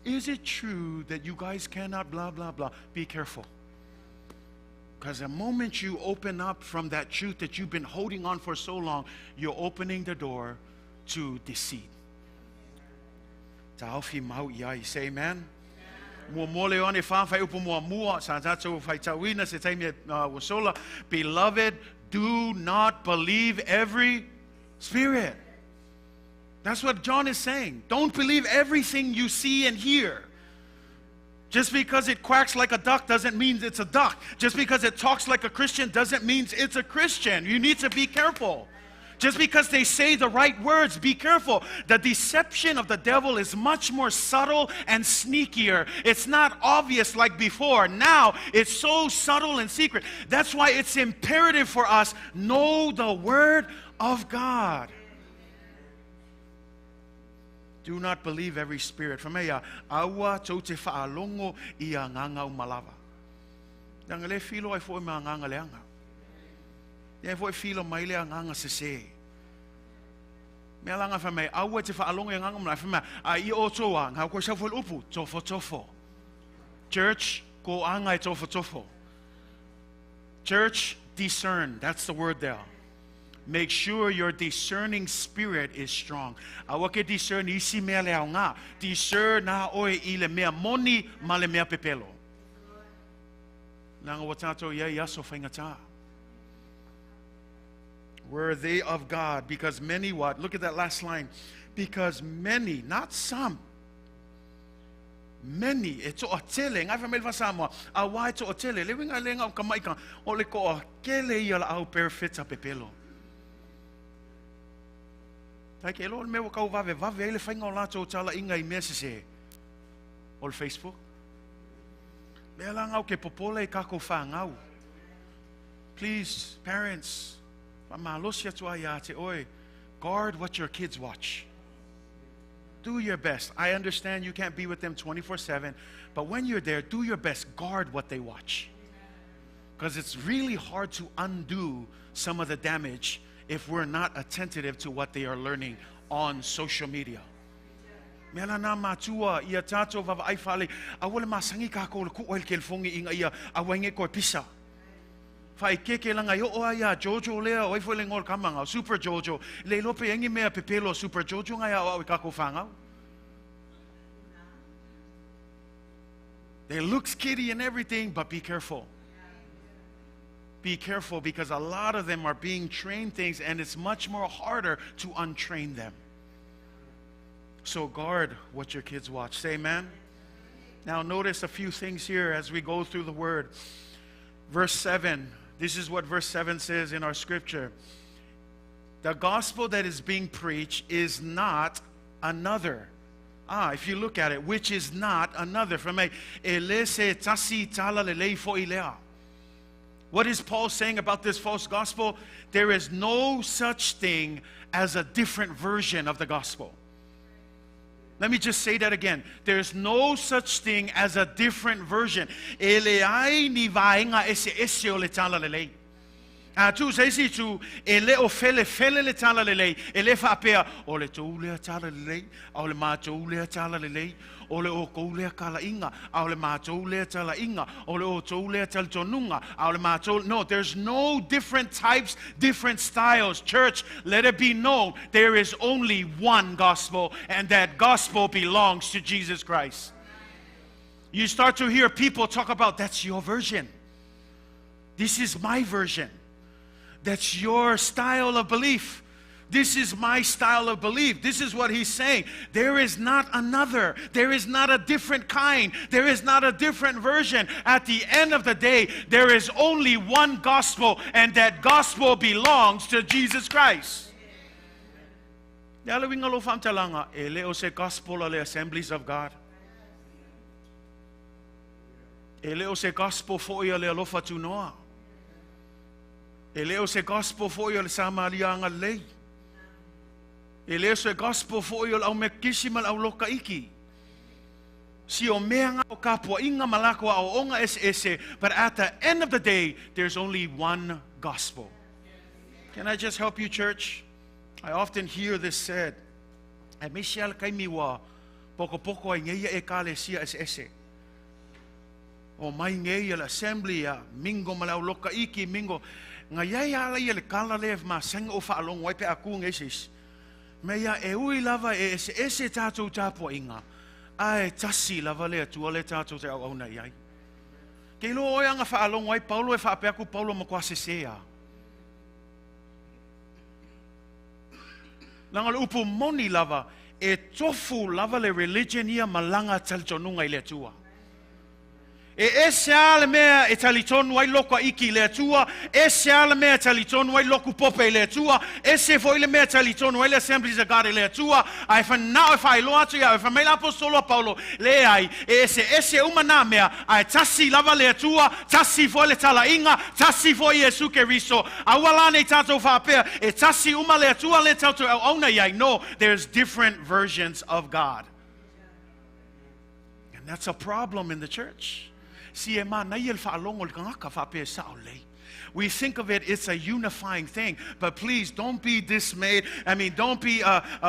Is it true that you guys cannot blah, blah, blah? Be careful. Because the moment you open up from that truth that you've been holding on for so long, you're opening the door to deceit. Ta'ofi mau ia, say amen. Mua mua le one whawhai upu mua mua, sa tātou whai tauina se taimi wasola. Beloved, do not believe every spirit. That's what John is saying. Don't believe everything you see and hear. Just because it quacks like a duck doesn't mean it's a duck. Just because it talks like a Christian doesn't mean it's a Christian. You need to be careful. Just because they say the right words, be careful. The deception of the devil is much more subtle and sneakier. It's not obvious like before. Now, it's so subtle and secret. That's why it's imperative for us know the Word of God. Do not believe every spirit. Whamea, aua tau te whaalongo i a nganga umalawa. Nanga le filo ai fo ma nganga leanga. Ia fo filo mai le nganga sese. Mea langa whamea, aua te whaalongo i nganga umalawa. Whamea, a i o toa, ngā koe sau upu, tofo tofo. Church, ko anga e tofo tofo. Church, discern. That's the word there. Make sure your discerning spirit is strong. Aua ke discern isi mea le au ngā. Discern nā oe i le mea moni ma le mea pepelo. Nanga wa tātou ia i aso whaingata. Were they of God? Because many what? Look at that last line. Because many, not some, many, e toa tele, ngai whamel whasamoa, a wai toa tele, le winga lenga o kamaika, o le koa kele ia la au perfeta pepelo. Tai ke lo mea kau vave vave ai le whainga o lātou tala inga i mea sese. O le Facebook. Mea la ngau ke popole i kako whāngau. Please, parents, malosi atu ai a te oe, guard what your kids watch. Do your best. I understand you can't be with them 24/7, but when you're there, do your best. Guard what they watch. Because it's really hard to undo some of the damage if we're not attentive to what they are learning on social media. Mea la nā matua ia tātou vava ai whale, a wale masangi kākou le kuʻu ai le kelefongi inga ia, a wainge koe pisa. Whai keke langa i o ai a Jojo lea, o ai fo le ngol kamanga, Super Jojo. Le lope engi mea pepelo Super Jojo ngai au i kako whangau. They looks kiddie and everything, but be careful. Be careful because a lot of them are being trained things and it's much more harder to untrain them. So guard what your kids watch. Say amen. Now notice a few things here as we go through the word. Verse 7. This is what verse 7 says in our scripture. The gospel that is being preached is not another. If you look at it, which is not another. From a elese tasi tala lelei fo ilea. What is Paul saying about this false gospel? There is no such thing as a different version of the gospel. Let me just say that again. There's no such thing as a different version. Ele ai ni vaenga ese ese o le tala lelei. A tu se si tu e le o fele fele le tala lelei. E le whaapea o le tō lea tala lelei, a o le mātou lea tala lelei, o le o kou lea kala inga, a o le mātou lea tala inga, o le o tō lea tala tonunga, a o le mātou. No, there's no different types, different styles. Church, let it be known, there is only one gospel, and that gospel belongs to Jesus Christ. You start to hear people talk about, that's your version. This is my version. That's your style of belief. This is my style of belief. This is what he's saying. There is not another. There is not a different kind. There is not a different version. At the end of the day, there is only one gospel, and that gospel belongs to Jesus Christ. Le ala winga lo whamtalanga, e le o se gospel o le Assemblies of God. E le o se gospel fo ia le alofa tunoa. E le o se gospel fo ia le Samaria anga lei. E le o se gospel fo ia le au mekisi ma le au loka iki. Si o mea ngā o kapua inga malako a o onga ese ese, but at the end of the day, there's only one gospel. Can I just help you, church? I often hear this said, e misi ala kai miwa, poko poko ai ngeia e kale sia ese ese. O mai ngeia le assembly a mingo ma le au loka iki, mingo. Ngā iai ala ia le kala le ma senga o whaalongo ai pe aku ngei sis. Me ia e ui lava e ese ese tātou tāpua inga. Ai tasi lava le atua le tātou te au au nei ai. Ke ilo oi anga whaalongo ai Paulo e whaapea aku Paulo ma kwa sesea. Langa le upu moni lava e tofu lava le religion ia malanga talitonunga i le atua. E ese ale mea e talitonu ai loko iki le atua, ese ale mea e talitonu ai loku pope i le atua, ese fo i le mea e talitonu ai le Assemblies of God i le atua, a e whanau e whailoa atu ia, e whamaila apostolo a Paulo, le ai, e ese ese uma nā mea, a e tasi lava le atua, tasi fo i le talainga, tasi fo i Iesu Keriso, a ua lānei tātou whaapea, e tasi uma le atua le tautu au auna iai. No, there's different versions of God. And that's a problem in the church. Si e mana ia le whaalongo le kangaka whaapea sao lei. We think of it, it's a unifying thing. But please, don't be dismayed. I mean, don't be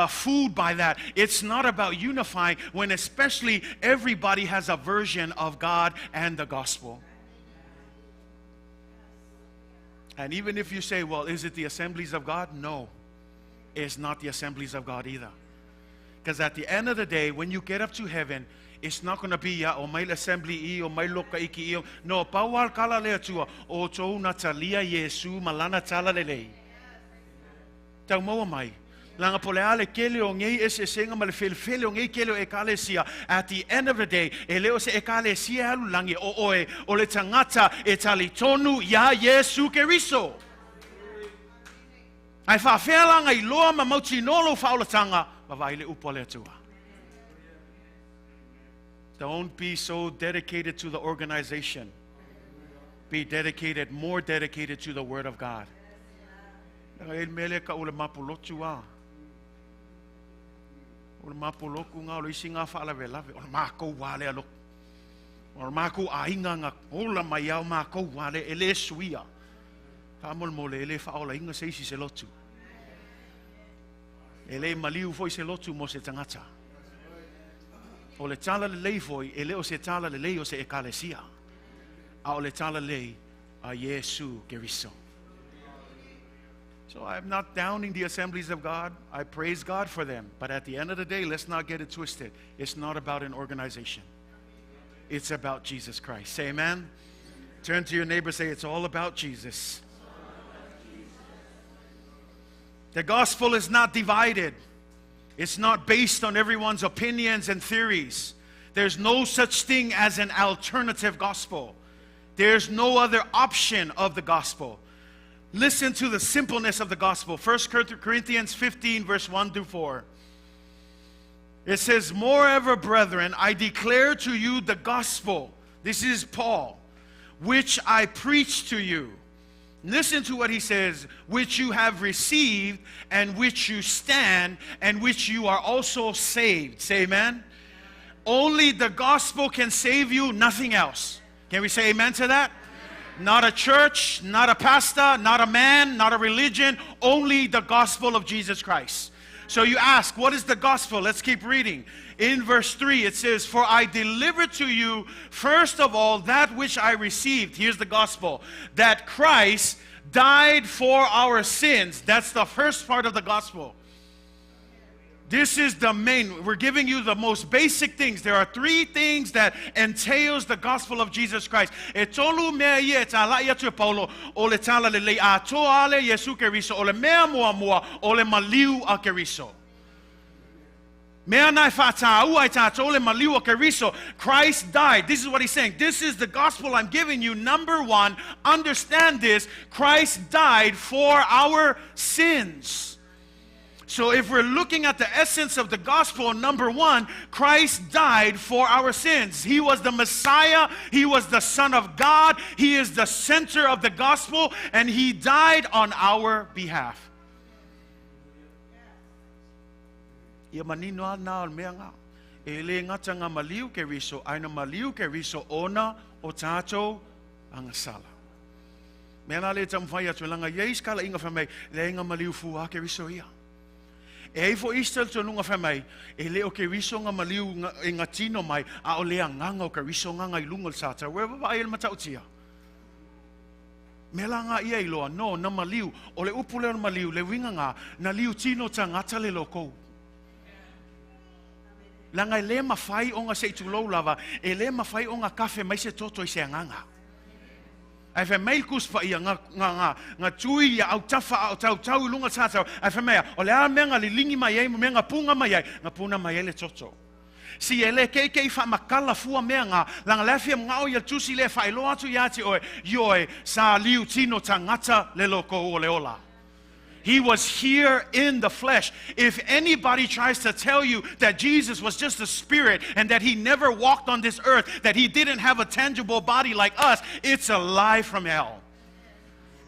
fooled by that. It's not about unifying when especially everybody has a version of God and the gospel. And even if you say, well, is it the Assemblies of God? No, it's not the Assemblies of God either. Because at the end of the day, when you get up to heaven, it's not going to be ya o mai assembly I o mai loka iki I. No, pawal kala le atua o tō natalia Yesu malana tala lelei. Tau maua mai. Langa po le ale kele o ngei ese senga ma le fele fele o ngei kele o ekalesia. At the end of the day, e leo se ekalesia alu langi o oe o le tangata e talitonu ia Yesu Keriso. Ai whaawhea langa i loa ma mautinolo whaolatanga, ma vai le upo le atua. Don't be so dedicated to the organization. Be dedicated, more dedicated to the Word of God. Langa e mele ka ule mapu lotu a. O le mapo lotu ngā o le isi ngā faalavelave. O le mākou wā lea lotu. O le mākou ʻaiga na ola mai ao mākou wā lea e lē suia. Faamolemole e lē faaolaina se isi se lotu. E lē maliu foi se lotu mo se tagata. O le tala lelei foi e le o se tala lelei o se ekalesia. A o le tala lelei a Iesu Keriso. So I'm not downing the assemblies of God. I praise God for them. But at the end of the day, let's not get it twisted. It's not about an organization. It's about Jesus Christ. Say amen. Turn to your neighbor, say, It's all about Jesus. The gospel is not divided. It's not based on everyone's opinions and theories. There's no such thing as an alternative gospel. There's no other option of the gospel. Listen to the simpleness of the gospel. 1 Corinthians 15, verse 1 through 4. It says, Moreover, brethren, I declare to you the gospel. This is Paul, which I preached to you. Listen to what he says, which you have received, and which you stand, and which you are also saved. Say amen. Only the gospel can save you, nothing else. Can we say amen to that? Not a church, not a pastor, not a man, not a religion, only the gospel of Jesus Christ. So you ask, what is the gospel? Let's keep reading. In verse 3, it says, For I delivered to you first of all that which I received. Here's the gospel that Christ died for our sins. That's the first part of the gospel. This is the main, we're giving you the most basic things. There are three things that entails the gospel of Jesus Christ. E tolu mea ia e tālai atu e Paulo, o le tala lelei atoa ale Iesu Keriso, o le mea muamua, o le maliu a Keriso. Mea na e whātāua i tātou le maliu a Keriso. Christ died. This is what he's saying. This is the gospel I'm giving you. Number one, understand this. Christ died for our sins. So if we're looking at the essence of the gospel, number one, Christ died for our sins. He was the Messiah. He was the Son of God. He is the center of the gospel, and He died on our behalf. Ia manino a nā o le mea ngā. E le ngata ngā maliu Keriso, ai na maliu Keriso ona o tātou agasala. Mea la le taumafai atu, langa iai se kalaiga fai mai, leai nga maliu fua Keriso ia. E ai foi isi talitonuga fai mai, e le o Keriso nga maliu e nga tino mai, a o le agaga o Keriso nga nga i luga o le satau. E vaavaai e le matautia. Mea la nga ia iloa, no, na maliu, o le upu lea o le maliu, le uiga nga, na liu tino tagata le lokou. Leaga e lē mafai ona se i tulou lava, e lē mafai ona kafe mai se toto i se agaga. Ae fai mai le Tusi Paia, nga, nga, nga, nga tui ia autafa a o tautau i luga tatau, ae fai mai a, o le a mea nga liligi mai ai ma mea nga puga mai ai, nga puna mai ai le toto. Si e le keikei faamakala fua mea nga, laga le afia magao ia le Tusi lea e faailoa atu ia te oe, ioe, sa liu tino tagata le lokou o le ola. He was here in the flesh. If anybody tries to tell you that Jesus was just a spirit and that he never walked on this earth, that he didn't have a tangible body like us, it's a lie from hell.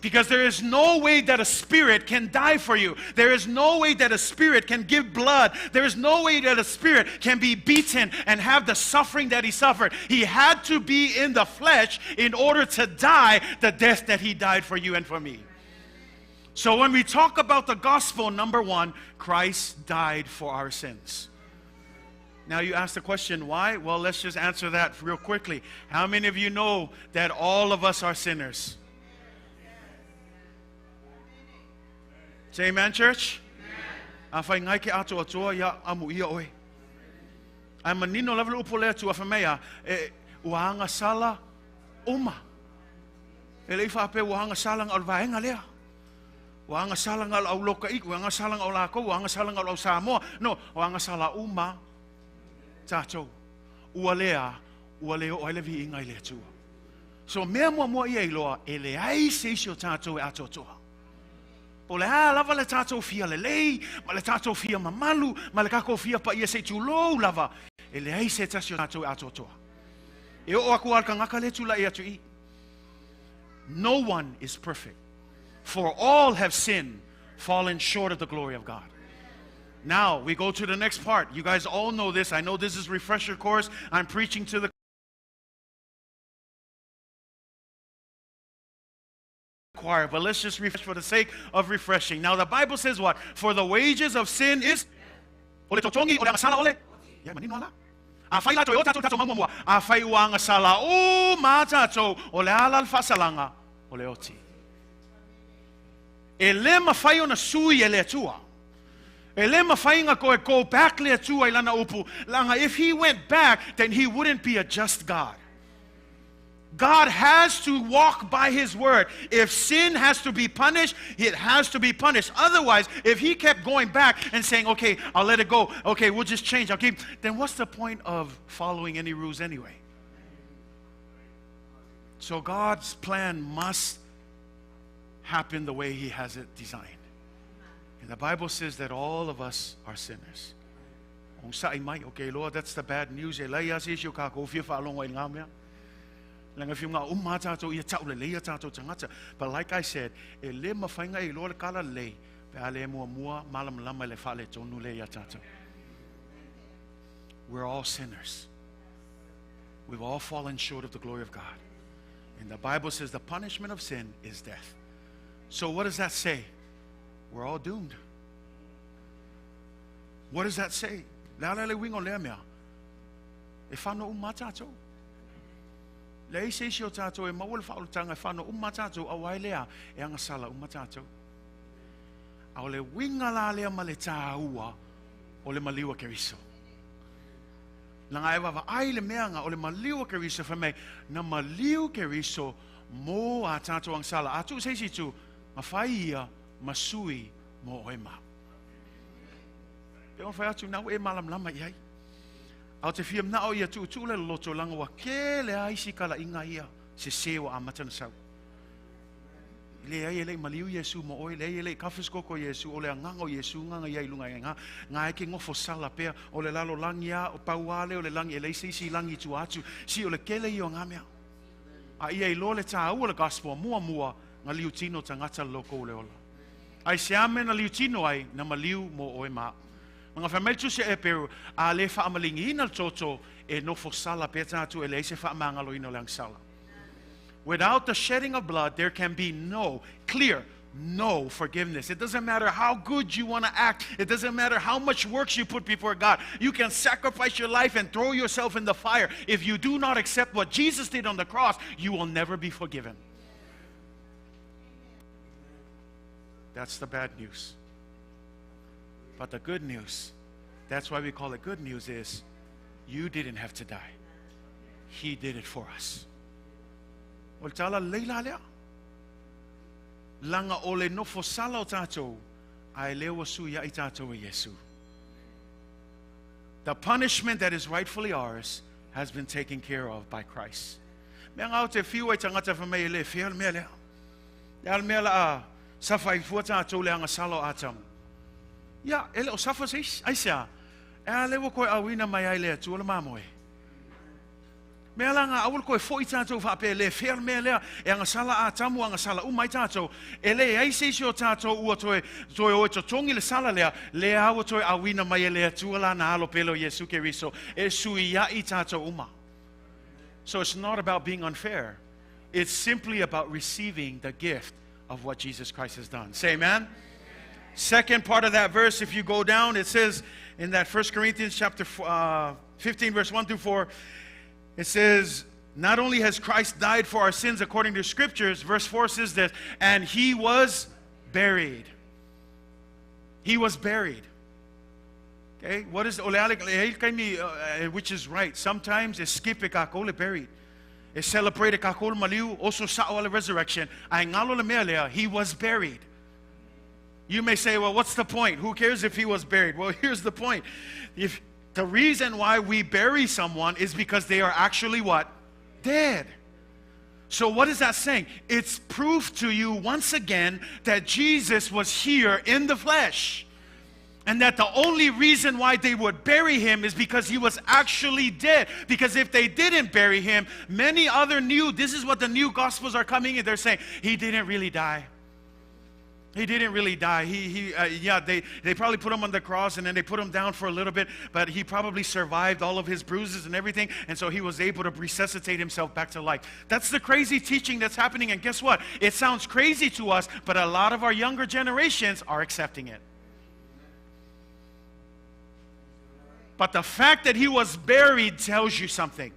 Because there is no way that a spirit can die for you. There is no way that a spirit can give blood. There is no way that a spirit can be beaten and have the suffering that he suffered. He had to be in the flesh in order to die the death that he died for you and for me. So when we talk about the gospel, number one, Christ died for our sins. Now you ask the question, why? Well, let's just answer that real quickly. How many of you know that all of us are sinners? Say amen, church. A whai ngai ke ato atoa ia amu ia oe. Ai manino lava le upu le atu a whamea, e, ua agasala uma. E le i faapea ua agasala nga o le vaega lea. Ua agasala nga o le au loka ua agasala nga o lakou, ua agasala nga o le au Samoa. No, ua agasala uma tatou. Ua lea, ua le oo ai le viiga i le Atua. So mea muamua ia iloa, e leai se isi o tatou e atoatoa. Po o le a lava le tatou fia lelei, ma le tatou fia mamalu, ma le kakou fia paia se i tulou lava, e leai se tasi o tatou e atoatoa. E oo aku a le tagata lea tulai atu i. No one is perfect, for all have sinned, fallen short of the glory of God. Now we go to the next part. You guys all know this. I know this is refresher course. I'm preaching to the choir, but let's just refresh for the sake of refreshing. Now the Bible says what? For the wages of sin is o le totogi o le agasala o le ia manino ala. Afai la toe o tatou tatou mamuamua, afai ua agasala uma tatou, o le a la le faasalaga o le oti. E le mafai ona sui e le Atua. E le mafai ona toe go back le Atua i lana upu, leaga if he went back, then he wouldn't be a just God. God has to walk by His word. If sin has to be punished, it has to be punished. Otherwise, if He kept going back and saying, okay, I'll let it go. Okay, we'll just change. I'll keep. Then what's the point of following any rules anyway? So God's plan must happen the way He has it designed. And the Bible says that all of us are sinners. Onosa'i mai, okay, Lord, that's the bad news. E leai lava se isi o kākou fia faalogo ai i lena mea. Leaga e fia mana'o uma lava tātou ia taulelei a tātou tagata. But like I said, e le mafai ona e iloa le kala lelei pe a le muamua malamalama i le faaletonu lea iā tātou. We're all sinners. We've all fallen short of the glory of God. And the Bible says the punishment of sin is death. So what does that say? We're all doomed. What does that say? Le a la le uiga o lea mea? E whano uma tātou. Leai se isi o tātou e maua le faaolataga e whano uma tātou, aua e lea e agasala uma tātou. A o le uiga la lea ma le tāua o le maliu a Keriso. Leaga e vaavaai i le mea nga o le maliu a Keriso fai mai, na maliu Keriso mo a tātou agasala. A tuu se isi itu, na fai ia ma sui mo oe ma. Pe ona fai atu, na ua e malamalama i ai. A o te fia mana'o ia tuutuu le loloto leaga ua kele a isi kalaiga ia sese ua amata ona sau. Leai e le i maliu Iesu mo oe, leai e le i kafe se koko Iesu, o le agaga o Iesu gaga ia i luga i nga, nga e ke gofo sala pea, o le lalolagi a, o pau a lea o le lagi, e leai se isi lagi i tua atu, si o le kele ia o nga mea. A ia iloa le tāua o le gospel, muamua, nga liu tino tagata le loko o le ola. Ai se a mea na liu tino ai, na maliu mo oe ma. Ma nga fai mai le Tusi a Eperu, a le faamaligiina le toto, e nofo sala pea tātou e leai se faamagaloina o le agasala. Without the shedding of blood, there can be no clear, no forgiveness. It doesn't matter how good you want to act. It doesn't matter how much works you put before God. You can sacrifice your life and throw yourself in the fire. If you do not accept what Jesus did on the cross, you will never be forgiven. That's the bad news. But the good news, that's why we call it good news, is you didn't have to die. He did it for us. O le tala lelei la lea. Leaga o le nofo sala o tātou, a e lea ua suiaʻi tātou e Iesu. The punishment that is rightfully ours has been taken care of by Christ. Mea ngā o te whiu ai tangata wha mei e le whia le mea lea. Le a le mea la a safa i fua tātou le agasala o Atamu. Ia, e le o safa se isi, aisea, e a le ua koe auina mai ai le Atua le mamoe. Mea la nga aua le koe foʻi tatou faapea e le fea le mea lea e agasala Atamu agasala uma ai tatou e leai se isi o tatou ua toe toe o e totogi le sala lea lea ua toe auina mai e le Atua lana alo pele o Iesu Keriso e suiaʻi tatou uma. So it's not about being unfair. It's simply about receiving the gift of what Jesus Christ has done. Say amen. Second part of that verse, if you go down, it says in that 1 Corinthians chapter 15, verse 1 through 4, it says, not only has Christ died for our sins according to scriptures, verse 4 says this, and he was buried. He was buried. Okay, what is which is right. Sometimes e skip e kākou le buried. E celebrate e kākou le maliu, oso sa'o a le resurrection. Ae galo le mea lea, he was buried. You may say, well, what's the point? Who cares if he was buried? Well, here's the point. If the reason why we bury someone is because they are actually what? Dead. So what is that saying? It's proof to you once again that Jesus was here in the flesh. And that the only reason why they would bury him is because he was actually dead. Because if they didn't bury him, many other new, this is what the new gospels are coming in. They're saying, he didn't really die. He didn't really die. They probably put him on the cross and then they put him down for a little bit, but he probably survived all of his bruises and everything, and so he was able to resuscitate himself back to life. That's the crazy teaching that's happening, and guess what? It sounds crazy to us, but a lot of our younger generations are accepting it. But the fact that he was buried tells you something.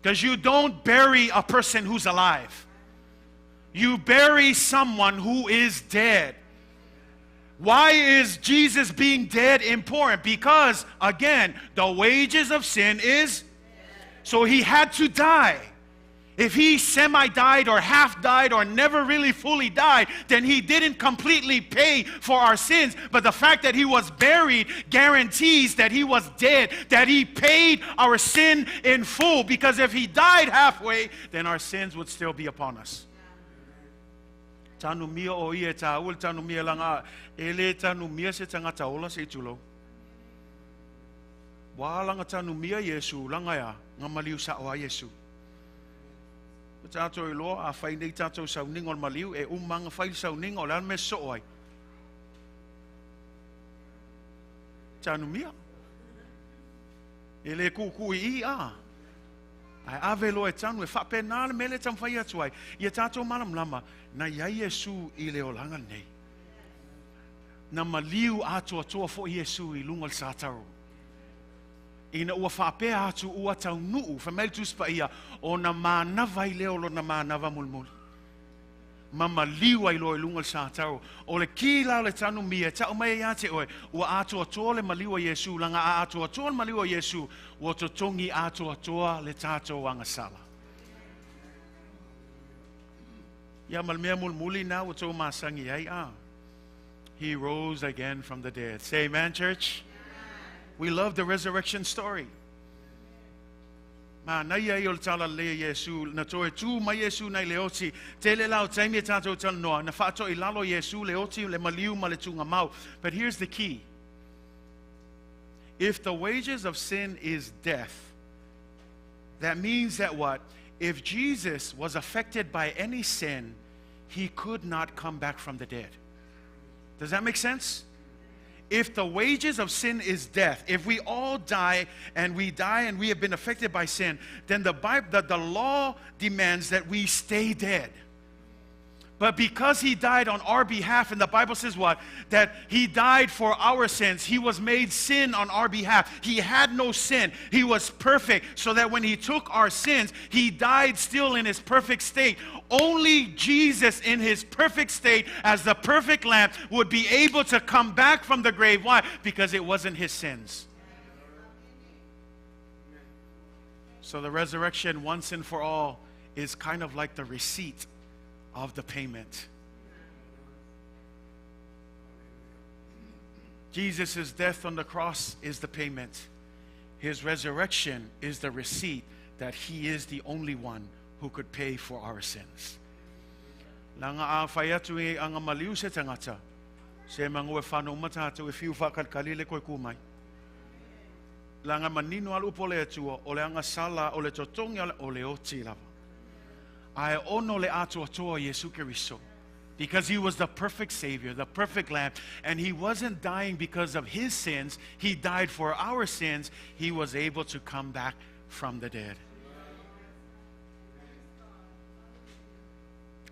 Because you don't bury a person who's alive. You bury someone who is dead. Why is Jesus being dead important? Because, again, the wages of sin is... So he had to die. If he semi-died or half-died or never really fully died, then he didn't completely pay for our sins. But the fact that he was buried guarantees that he was dead, that he paid our sin in full. Because if he died halfway, then our sins would still be upon us. Tanu mia o ia tā ua tanu mia langa e le tanu mia se tangata ola se tulo. Wā langa tanu mia Yesu langa ia ngā maliu sa oa Yesu. O tātou i loa a whai nei tātou sauninga o le maliu e umanga whai sauninga o le ane me so ai. Tanu mia. E le kukui i a. Ai ave loa e tanu e whape nā le mele tam whai atu ai. Ia tātou malam lama na ia Yesu i le olanga nei. Na maliu atu atua fo Yesu i lunga le sātaro. Ina ua whapea atu ua tau nuu, whamel tuspa ia, o na mānawa i leo lo na mānawa mulmuli. Ma maliu ai loa i lunga le sātaro. O le ki lao le tanu mia, tau mai ia te oe, ua atu atoa le maliu a Yesu, langa a atu atoa le maliu a Yesu, ua totongi atu atoa le tātou angasala. Ia malmea mulmuli na ua tō masangi ai a. He rose again from the dead. Say amen, church. We love the resurrection story. Ma nei ai o le tala le Yesu, na toe tū mai Yesu nei le oti, te le lau taimi e tātou tala noa, na whaato i lalo Yesu le oti, le maliu ma le tūnga mau. But here's the key. If the wages of sin is death, that means that what? If Jesus was affected by any sin, he could not come back from the dead. Does that make sense? If the wages of sin is death, if we all die and we die and we have been affected by sin, then the Bible, the law demands that we stay dead. But because he died on our behalf, and the Bible says what? That he died for our sins. He was made sin on our behalf. He had no sin. He was perfect, so that when he took our sins, he died still in his perfect state. Only Jesus in his perfect state as the perfect lamb would be able to come back from the grave. Why? Because it wasn't his sins. So the resurrection once and for all is kind of like the receipt of the payment. Jesus' death on the cross is the payment. His resurrection is the receipt that he is the only one who could pay for our sins. Langa a whai atu e anga maliu se tangata. Se mangu e whanau matatu e whiu whakalkali le koe kumai. Langa manino alu pole atua o le anga sala o le totongi o le oti lava. Ai ono le atu atoa Yesu Keriso. Because he was the perfect Savior, the perfect Lamb. And he wasn't dying because of his sins. He died for our sins. He was able to come back from the dead.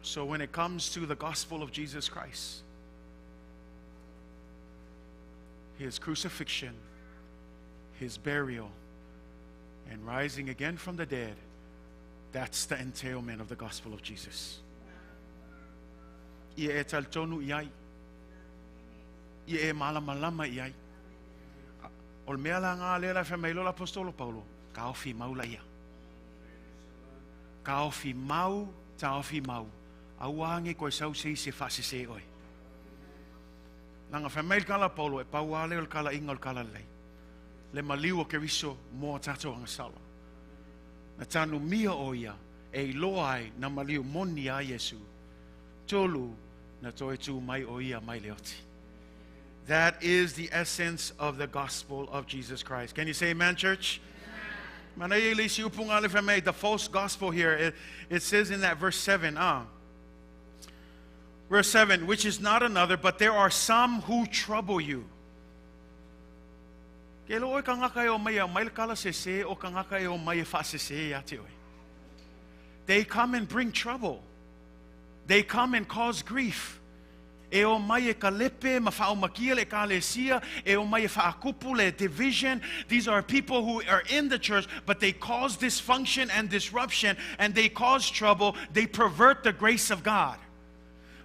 So when it comes to the gospel of Jesus Christ, his crucifixion, his burial, and rising again from the dead, that's the entailment of the gospel of Jesus. Ia e taltonu iai. Ia e malamalama iai. O le mea la ngā lea la whamailo la apostolo Paulo, ka ofi mau la ia. Ka ofi mau, ta ofi mau. Aua ange koe sau sei se whaase se oe. Langa whamail kala Paulo e pau ale o le kala inga o le kala lei. Le maliu o Keriso mō tātou angasala. Na tanu mia o ia e iloa ai na maliu moni a Yesu. Tolu na toe tū mai o ia mai le oti. That is the essence of the gospel of Jesus Christ. Can you say amen, church? Amen. The false gospel here, it says in that verse 7, Verse 7, which is not another, but there are some who trouble you. Ke lo oe kangaka e o mai a mai le kala se se o kangaka e o mai e wha se se ia te oe. They come and bring trouble. They come and cause grief. E o mai e kalepe, ma whaomakia le kalesia, e o mai e whaakupu le division. These are people who are in the church, but they cause dysfunction and disruption, and they cause trouble. They pervert the grace of God.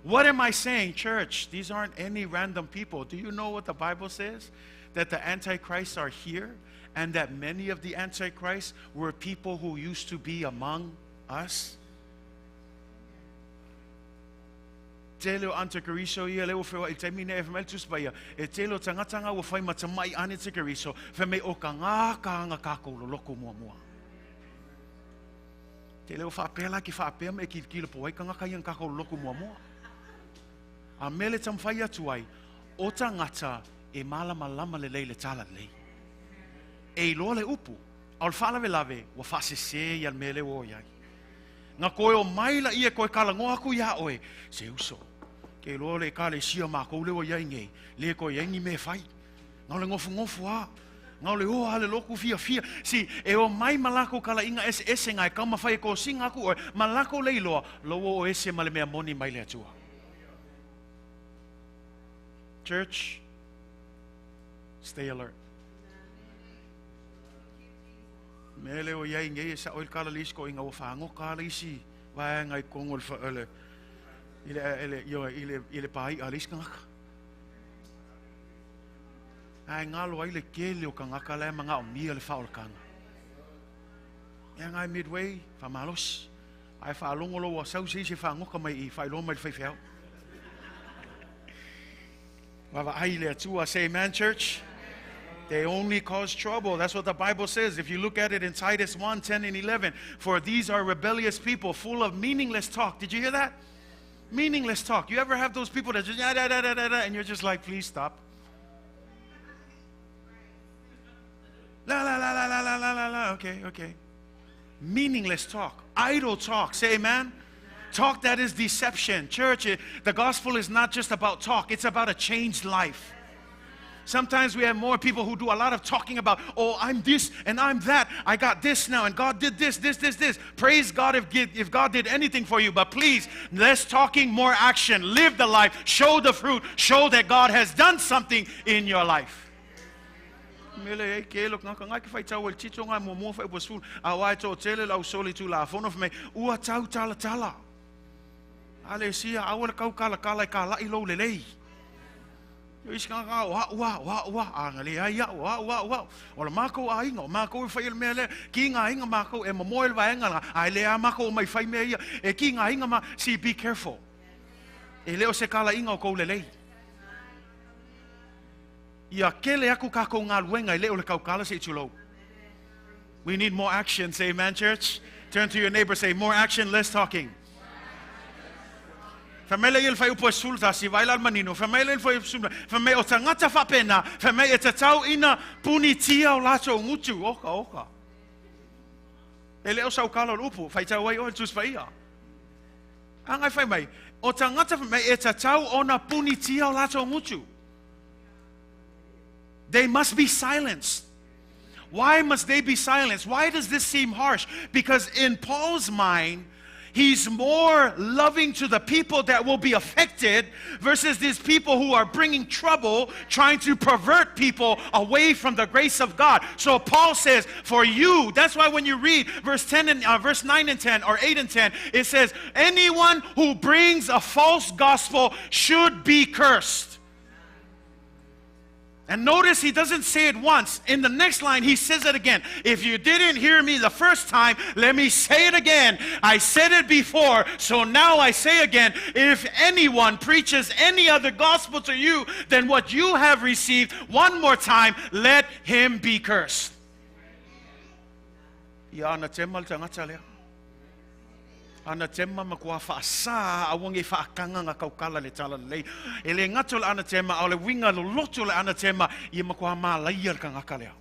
What am I saying, church? These aren't any random people. Do you know what the Bible says? That the Antichrists are here, and that many of the Antichrists were people who used to be among us? Tele o antikariso ia le ua whewa i te mine e whamel tuspa ia. E tele o tangatanga ua whai matamai ane tikariso, whamei o ka ngā kānga kākou lo loko mua mua. Te leo whaapea la ki whaapea me ki kilo po ai ka ngaka ia kākou loko mua mua. A mele tamwhai atu ai, o tangata e malama lama le lei le tala lei. E iloa le upu, au le whaalawe lave, ua whaasese ia le mele o iai. Ngā koe o mai la ia koe kala ngoa aku ia oe, se uso. Ke loa le ka le sia mā kou lewa iai ngei, le koe iai ni me whai. Ngā le ngofu ngofu a, ngā le oa le loku fia fia. Si, e o mai malako kala inga ese ese ngai kau mawhai e ko singa aku oe, malako le iloa, loa o ese ma le mea moni mai le atua. Church, stay alert. Mele o iai ngei e sa oil kala lis ko inga o whango kala isi vai ngai kongo le wha le ile ile yo ile ile pai a lis kangaka. Ai ngalo ai le kele o kangaka le manga o mia le wha o le kanga. Ia ngai midway wha malos. Ai wha longo lo wa sau se se whangoka mai i wha mai le whai Wawa ai le atua, say amen, church. They only cause trouble. That's what the Bible says. If you look at it in Titus 1, 10 and 11, for these are rebellious people full of meaningless talk. Did you hear that? Meaningless talk. You ever have those people that just, da, da, da, da, da, and you're just like, please stop. La, la, la, la, la, la, la, la, la. Okay, okay. Meaningless talk. Idle talk. Say amen. Talk that is deception. Church, the gospel is not just about talk. It's about a changed life. Sometimes we have more people who do a lot of talking about, oh, I'm this and I'm that. I got this now and God did this, this, this, this. Praise God if God did anything for you. But please, less talking, more action. Live the life. Show the fruit. Show that God has done something in your life. Mele e ke lo ngaka ngai ke whai tau el tito ngai mua mua whai upa A wai tō tele lau soli tū la fono me ua tau tala tala. Ale sia awala kau kala kala i ka lai lo le lei. Yo isi ngā ngā wa wa wa wa a ngā le ai wa wa wa. O la mākou a inga, o mākou e whai el mea le, ki ngā inga mākou e mamoe le vaenga la, ai le a mākou o mai whai mea ia, e ki ngā inga mā, see, be careful. E leo se kala inga o kou le lei. Ia kele aku kākou ngā luenga i leo le kaukala se i tulou. We need more action, say amen, church. Turn to your neighbor, say more action, less talking. Whamele i le whai upo e sulta si vaila al manino. Whamele i le whai upo Whamele o tangata whapena. Whamele e tatau ina puni tia o lato ngutu. Oka, oka. E leo sau kala o upu. Whai tau ai o tus whaia. Angai whai mai. O tangata whamele e tatau ona puni tia o lato ngutu. They must be silenced. Why must they be silenced? Why does this seem harsh? Because in Paul's mind, he's more loving to the people that will be affected versus these people who are bringing trouble, trying to pervert people away from the grace of God. So Paul says, for you, that's why when you read verse 10 and verse 9 and 10 or 8 and 10, it says, anyone who brings a false gospel should be cursed. And notice he doesn't say it once. In the next line, he says it again. If you didn't hear me the first time, let me say it again. I said it before, so now I say again, if anyone preaches any other gospel to you than what you have received, one more time, let him be cursed. Ia ana tema le tangata lea. Ana tema ma kua whaasa a wangi whaakanga ngā kaukala le tala lei. E le ngato le ana tema, au le winga lo loto le ana tema, ia ma kua mālaia le kangaka lea.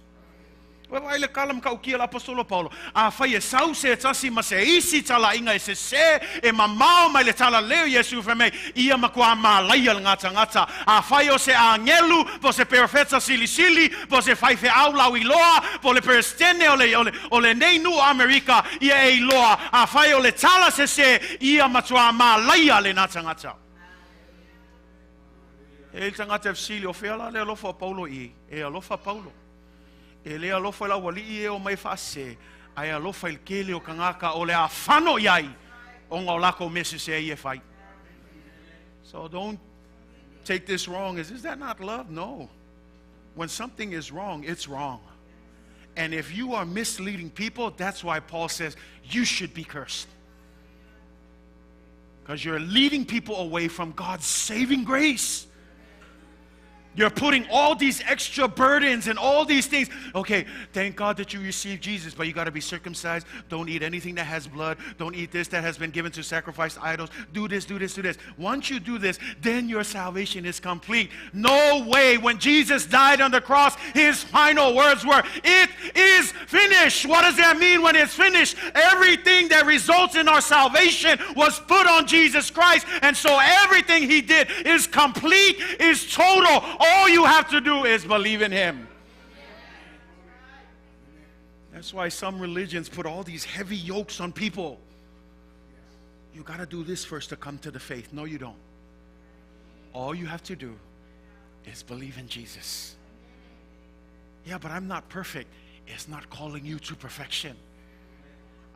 Ua vaai le kala ma kaukia le Aposetolo Paulo, afai e sau se tasi ma se isi talaiga e sesē e mamao mai le talalelei o Iesu fai mai, ia matua malaia le gatagata. Afai o se agelu, po o se perofeta silisili, po o se faifeau lauiloa, po o le peresetene o le, o le, o lenei nuu o Amerika, ia e iloa, afai o le tala sesē, ia matua malaia lena tagata. E i ai le tagata e fesili, o fea la le alofa o Paulo i i? E alofa Paulo. E le alofa i le aualii e omai e faasese, ae alofa i le tele o tagata o le a fano i ai ona o lakou mea sese ia e fai. So don't take this wrong. Is that not love? No. When something is wrong, it's wrong. And if you are misleading people, that's why Paul says you should be cursed. Because you're leading people away from God's saving grace. You're putting all these extra burdens and all these things. Okay, thank God that you received Jesus, but you got to be circumcised. Don't eat anything that has blood. Don't eat this that has been given to sacrifice idols. Do this, do this, do this. Once you do this, then your salvation is complete. No way. When Jesus died on the cross, his final words were, It is finished. What does that mean when it's finished? Everything that results in our salvation was put on Jesus Christ. And so everything he did is complete, is total. All you have to do is believe in him. That's why some religions put all these heavy yokes on people. You got to do this first to come to the faith. No, you don't. All you have to do is believe in Jesus. Yeah, but I'm not perfect. It's not calling you to perfection.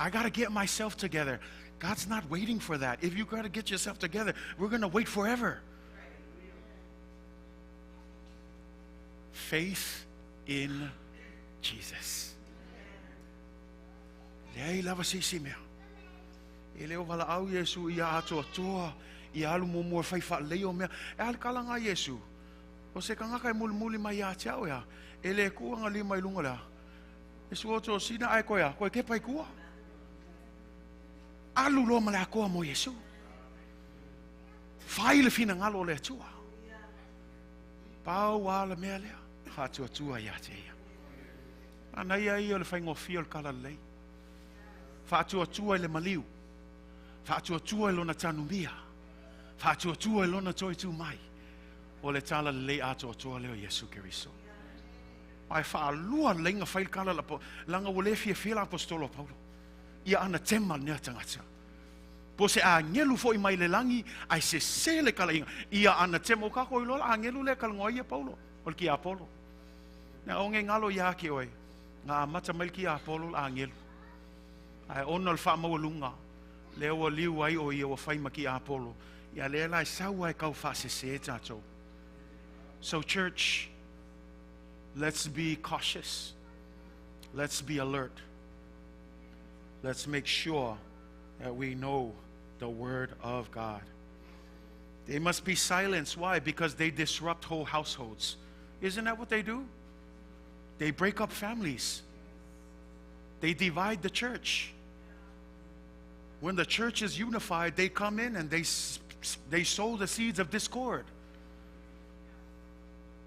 I got to get myself together. God's not waiting for that. If you got to get yourself together, we're going to wait forever. Faith in Jesus. Leai lava se isi mea. E le o valaau Iesu ia atoatoa, ia alu muamua e fai faalelei o mea. E a le kalaga a Iesu? O se tagata e mulimuli mai ia te au ea, e le tuu ana lima i luga lea. E sua o sina ae koe a, koe kepa i tua. Alu loa ma le atoa mo Iesu. Fai le finagalo o le Atua. Pau a le mea lea, faatuatua ia te ia. Manaia ia o le faigofie o le talalelei. Faatuatua i le maliu. Faatuatua i lona tanumia. Faatuatua i lona toe tu mai. O le talalelei atoatoa lea o Iesu Keriso. Ae faalua lelei ona fai le tala la leaga ua le fiafia le aposetolo a Paulo. Ia anatema lenei tagata. Po o se agelu foi mai le lagi ae sese le talaiga. Ia anatema. Ua tatou iloa le agelu lea e talanoa ai ia Paulo, o le tiapolo. Na oge galo ia te oe, na amata mai le tiapolo le agelu. Ae ona o le faamaualuga, lea ua liu ai o ia ua fai ma tiapolo. Ia lea la e sau ai kau faasese tatou. So church, let's be cautious. Let's be alert. Let's make sure that we know the word of God. They must be silenced. Why? Because they disrupt whole households. Isn't that what they do? They break up families. They divide the church. When the church is unified, they come in and they sow the seeds of discord.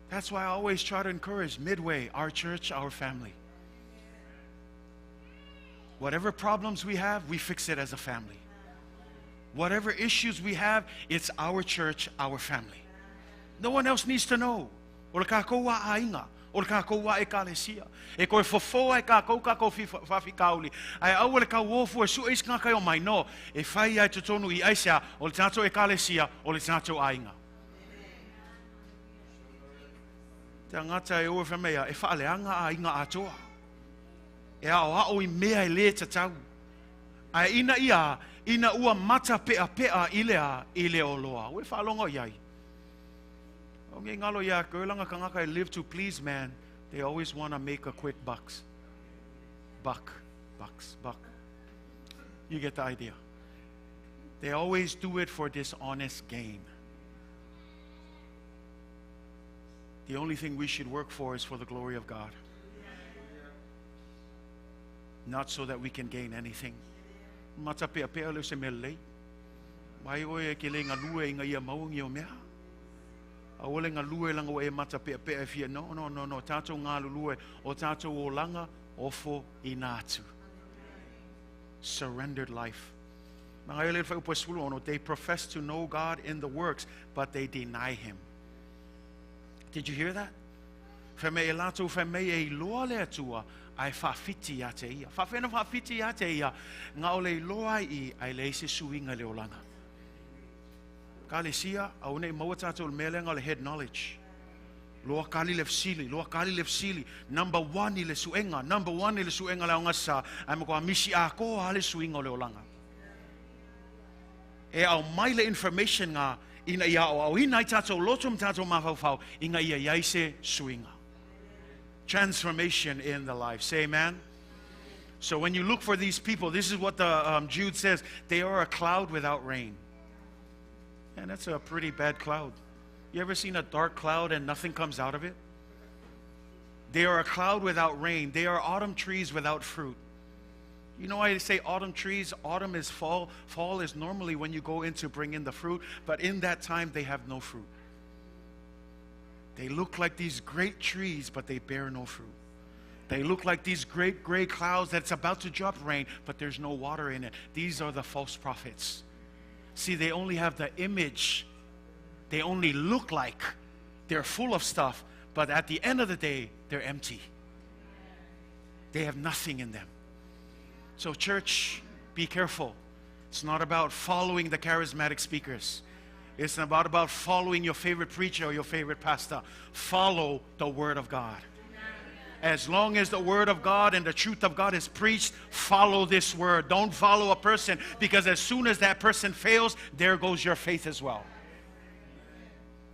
That's why I always try to encourage Midway, our church, our family. Whatever problems we have, we fix it as a family. Whatever issues we have, it's our church, our family. No one else needs to know. O le kākou a aiga, o le kākou a ekalesia. E koe fofoa e kākou kākou whawhikauli. Ai aua le kauofu e sua isi ngā kai o mai no. E whai ai totonu i aisea o le tātou ekalesia, o le tātou aiga. Te angata e oe whamea, e whaaleanga a inga atoa. E ao ao i mea e le tatau. Ai ina ia, ina ua mata pea pea i le a, i le o loa. Ue whaalonga iai. O nge ngalo ia koe langa kangaka e live to please man. They always want to make a quick bucks. Buck. Bucks. Buck. You get the idea. They always do it for dishonest gain. The only thing we should work for is for the glory of God. Not so that we can gain anything. Mata pea pea le se mea lelei. Mai oe e ke le ngalue i ngā ia maungi o mea. Aua le galue leaga ua e matapeapea e fia, no, no, no, no, tatou galulue, o tatou olaga, ofo ina atu. Surrendered life. They profess to know God in the works, but they deny Him. Did you hear that? Fai mai e latou fai mai e iloa le Atua, ae faafiti ia te ia. Faafefea ona faafiti ia te ia, na o le iloa ai i, ae leai se suiga i le olaga. Ekalesia, aua ne i maua tatou i le mea lea na o le head knowledge. Loa kali le fesili, loa kali le fesili. Number one i le suega, number one i le suega le aogasa, ae matua misi atoa lava le suiga o le olaga. E aumai le information nga ina ia aoaoina ai tatou loto ma tatou mafaufau ina ia i ai se suiga. Transformation in the life. Say amen. So when you look for these people, this is what the Jude says, they are a cloud without rain. And that's a pretty bad cloud. You ever seen a dark cloud and nothing comes out of it? They are a cloud without rain. They are autumn trees without fruit. You know why they say autumn trees? Autumn is fall. Fall is normally when you go in to bring in the fruit, but in that time they have no fruit. They look like these great trees, but they bear no fruit. They look like these great gray clouds that's about to drop rain, but there's no water in it. These are the false prophets. See, they only have the image. They only look like they're full of stuff, but at the end of the day, they're empty. They have nothing in them. So church, be careful. It's not about following the charismatic speakers. It's not about following your favorite preacher or your favorite pastor. Follow the Word of God. As long as the Word of God and the truth of God is preached, follow this Word. Don't follow a person, because as soon as that person fails, there goes your faith as well.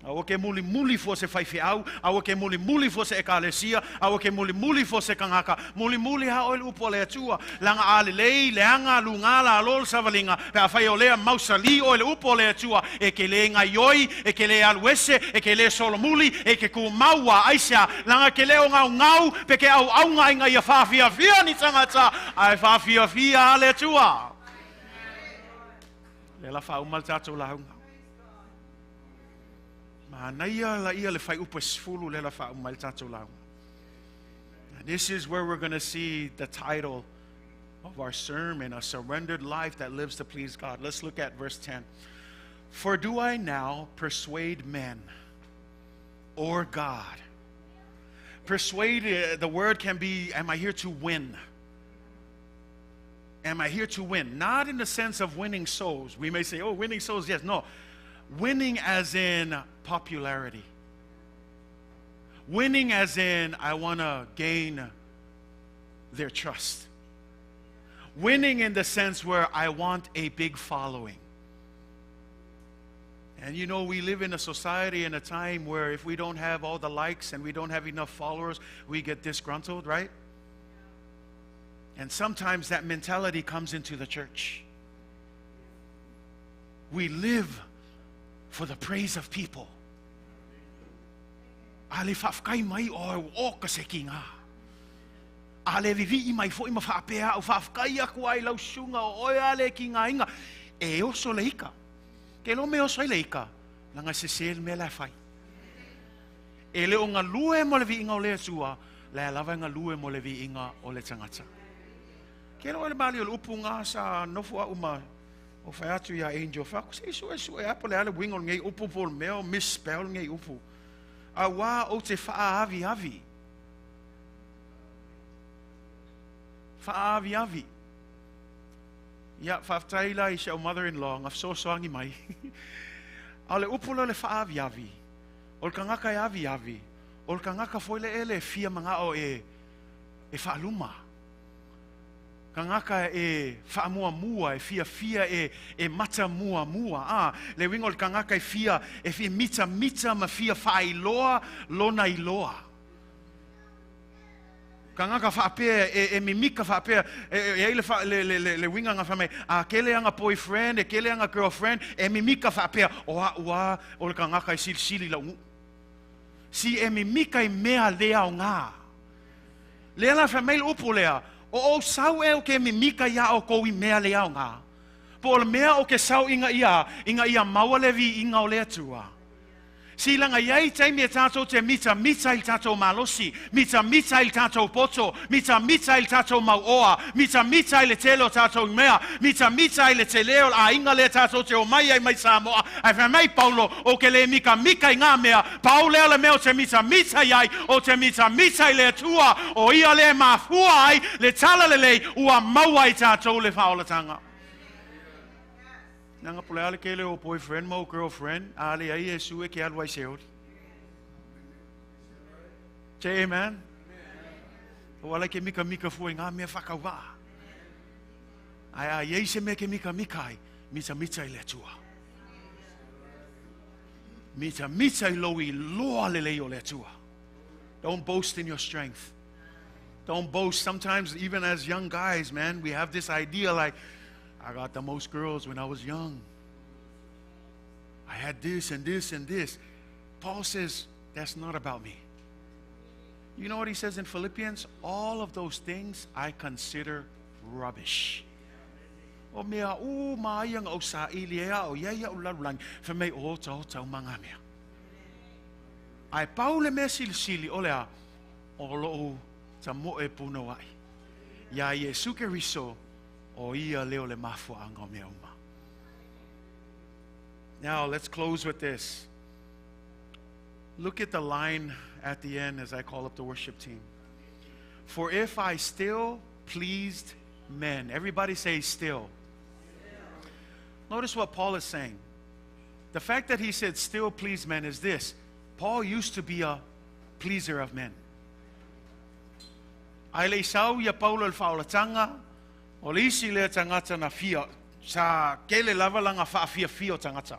Aua ke mulimuli fua se faifeau, aua ke mulimuli fua se ekalesia, aua ke mulimuli fua se kangaka, mulimuli ha oe le upu a le Atua, leaga a lelei, leaga, luga, lalo le savaliga, pe afai o lea mausali oe le upu a le Atua, e ke le gaioi, e ke le alu ese, e ke le solomuli, e ke kumau a aisea, leaga ke le o gaugau, pe ke auauga ina ia faafiafia ni tagata, ae faafiafia a le Atua. Lea la faauma le tatou lauga. Manaia la ia le fuaiupu e 10 lea la faauma ai le tatou lauga. And this is where we're going to see the title of our sermon, A Surrendered Life That Lives to Please God. Let's look at verse 10. For do I now persuade men or God? Persuade, the word can be, am I here to win? Am I here to win? Not in the sense of winning souls. We may say, oh, winning souls, yes. No. Winning as in popularity. Winning as in I want to gain their trust. Winning in the sense where I want a big following. And we live in a society in a time where if we don't have all the likes and we don't have enough followers, we get disgruntled, right? And sometimes that mentality comes into the church. We live for the praise of people. A le faafetai mai o o ka se ki ngā. A le vivi i mai fo i ma whaapea au faafetai aku ai lau susuga o oe a le ki ngā inga. E oso le ika. Ke lo me oso ai le ika. Langa se se le mea la whai. E le o galue mo le viiga o le Atua, la e lava e galue mo le viiga o le tagata. Ke lo e le mali o le upu ngā sa nofo au ma o whai atu ia Angel whaku, se isu e su e apo le ale wingo ngei upu po le mea o misspell ngei upu. A wā o te whaavi avi. Whaavi avi. Ia, whaaftai la i se au mother-in-law, ngā whasoasoangi mai. A le upu la le whaavi avi. O le kangaka e avi avi. O le kangaka foi le ele fia manga o e whaaluma. Kangaka e whaamua mua, e fia fia e mata mua mua. Le wingo le kangaka e fia, e fia mita mita ma fia whaailoa, lona iloa. Kangaka whaapea, e mimika whaapea, e ai le winga ngā whamai, a kele anga boyfriend, e kele anga girlfriend, e mimika whaapea, o a ua, o le kangaka e silisili lau ngu. Si e mimika i mea lea o ngā. Lea la whamai le upu lea, o o sau e o ke mimika ia o kou i mea lea o ngā. Po o le mea o ke sau inga ia, inga ia maua le vi inga o lea tua. Silaga i ai taimi e tātou te mitamita i le tātou malosi, mitamita i le tātou poto, mitamita i le tātou mauoa, mitamita i le tele o tātou mea, mitamita i le tele o le aiga lea tātou te omai ai mai Samoa. Ae fai mai Paulo, ou te le mikamika i ngā mea, pau lea o le mea ou te mitamita i ai, ou te mitamita i le Atua, o Ia lea e mafua ai le talalelei ua maua ai tātou le faaolataga. Leaga po o le a le tele o boyfriend ma o girlfriend, a leai Iesu e ke alu ai Seoli. Say amen. O ala ke mikamika fua i ngā mea whakauaa. Ae a iai se mea ke mikamika ai, mitamita i le Atua. Mitamita i lou iloa lelei o le Atua. Don't boast in your strength. Don't boast. Sometimes, even as young guys, man, we have this idea like, I got the most girls when I was young. I had this and this and this. Paul says, that's not about me. You know what he says in Philippians? All of those things I consider rubbish. O mea uma ia na ou saili e ao ia ia o lalulagi, fai mai o otaota uma ngā mea. Ae pau le mea silisili o le a, o lou tamoe punouai. Iā Iesu Keriso, o ia lea o le mafuaaga o mea uma. Now, let's close with this. Look at the line at the end as I call up the worship team. For if I still pleased men, everybody say still. Notice what Paul is saying. The fact that he said still please men is this. Paul used to be a pleaser of men. Ae le i sau ia Paulo i le faaolataga, o le isi lea tagata na fia, sa tele lava lana faafiafia o tagata.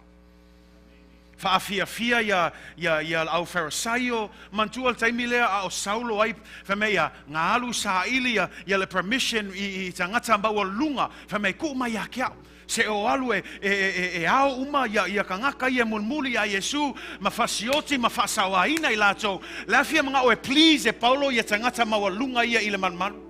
Faafiafia ia, ia, ia le au Farisaio, manatua le taimi lea a o Saulo ai, fai mai ia, na alu saili ia, ia le permission i, i tagata maualuluga, fai mai, tuu mai ia te au. Se o alu e, e, e, e ao uma ia, ia tagata ia mulimuli iā Iesu ma fasioti ma faasaoaina i latou. Le a fia manao e please e Paulo ia tagata maualuga ia i le malumalu.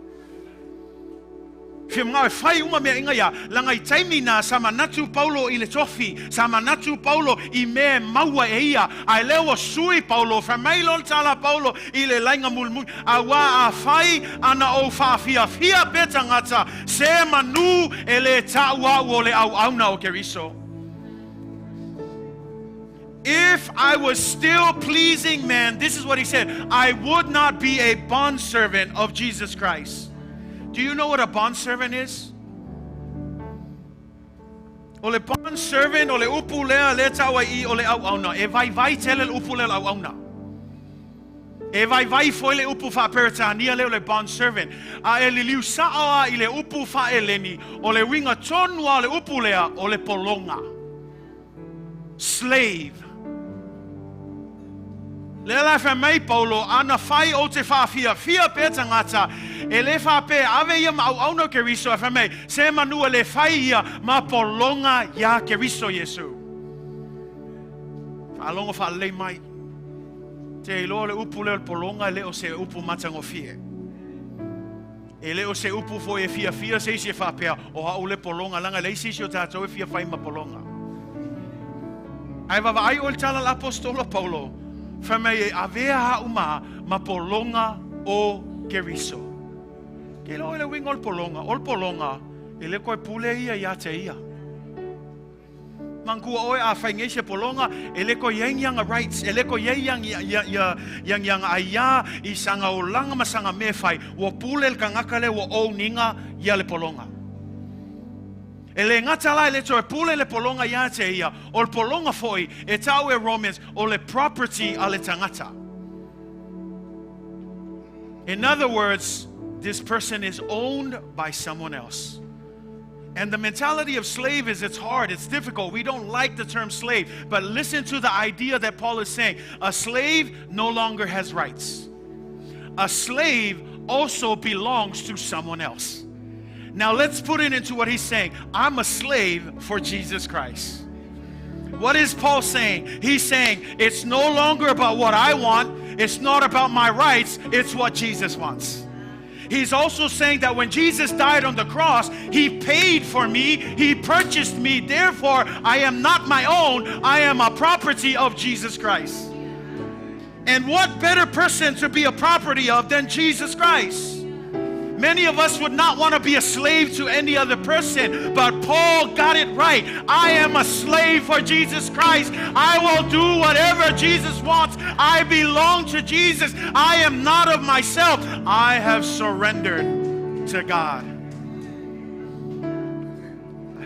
Fia manao e fai uma mea inga ia, laga i taimi na sa manatu Paulo i le tofi, sa manatu Paulo i mea e maua e ia, ae lea ua sui Paulo, fai mai loa le tala a Paulo i le laiga mulimuli, auā afai ana ou faafiafia pea tagata, Se manu e lē ta'u a'u o le auauna o Keriso. If I was still pleasing men, this is what he said, I would not be a bondservant of Jesus Christ. Do you know what a bondservant is? O le bondservant, o le upu lea lea ta'u ai i o le auauna. E vaivai tele le upu lea o le auauna. E vaivai foi le upu faa-Peretania lea o le bondservant, a e liliu sa'o a i le upu faa-Eleni, o le uiga tonu a o le upu lea, o le pologa. Slave. Lea la e fai mai Paulo, ana fai ou te faafiafia pea tagata, e le faapea ave ia ma auauna o Keriso, ae fai mai, se manu e le fai ia ma pologa iā Keriso Iesu. Faalogo faalelei mai. Te iloa le upu lea o le pologa e le o se upu matagofie. E le o se upu foi e fiafia se isi e faapea, o au le pologa, leaga e leai se isi o tatou e fia fai ma pologa. Ae vaavaai oe i le tala a le apostola Paulo, fai mai e avea au ma, ma pologa o Keriso. Ke iloa oe le uiga o le pologa? O le pologa, e le toe pule ia ia te ia. Manatua oe a fai nei se pologa, e le toe iai ni ana rights, e le toe iai ia, ia, ia, ia ni ana aiā i sana olaga ma sana mea e fai, ua pule le tagata lea ua own ina ia le pologa. E le gata la e le toe pule le pologa iā te ia, o le pologa foi e ta'u e Romans o le property a le tagata. In other words, this person is owned by someone else. And the mentality of slave is it's hard, it's difficult. We don't like the term slave. But listen to the idea that Paul is saying. A slave no longer has rights. A slave also belongs to someone else. Now let's put it into what he's saying. I'm a slave for Jesus Christ. What is Paul saying? He's saying it's no longer about what I want, it's not about my rights, it's what Jesus wants. He's also saying that when Jesus died on the cross, He paid for me, He purchased me. Therefore, I am not my own, I am a property of Jesus Christ. And what better person to be a property of than Jesus Christ? Many of us would not want to be a slave to any other person, but Paul got it right. I am a slave for Jesus Christ. I will do whatever Jesus wants. I belong to Jesus. I am not of myself. I have surrendered to God.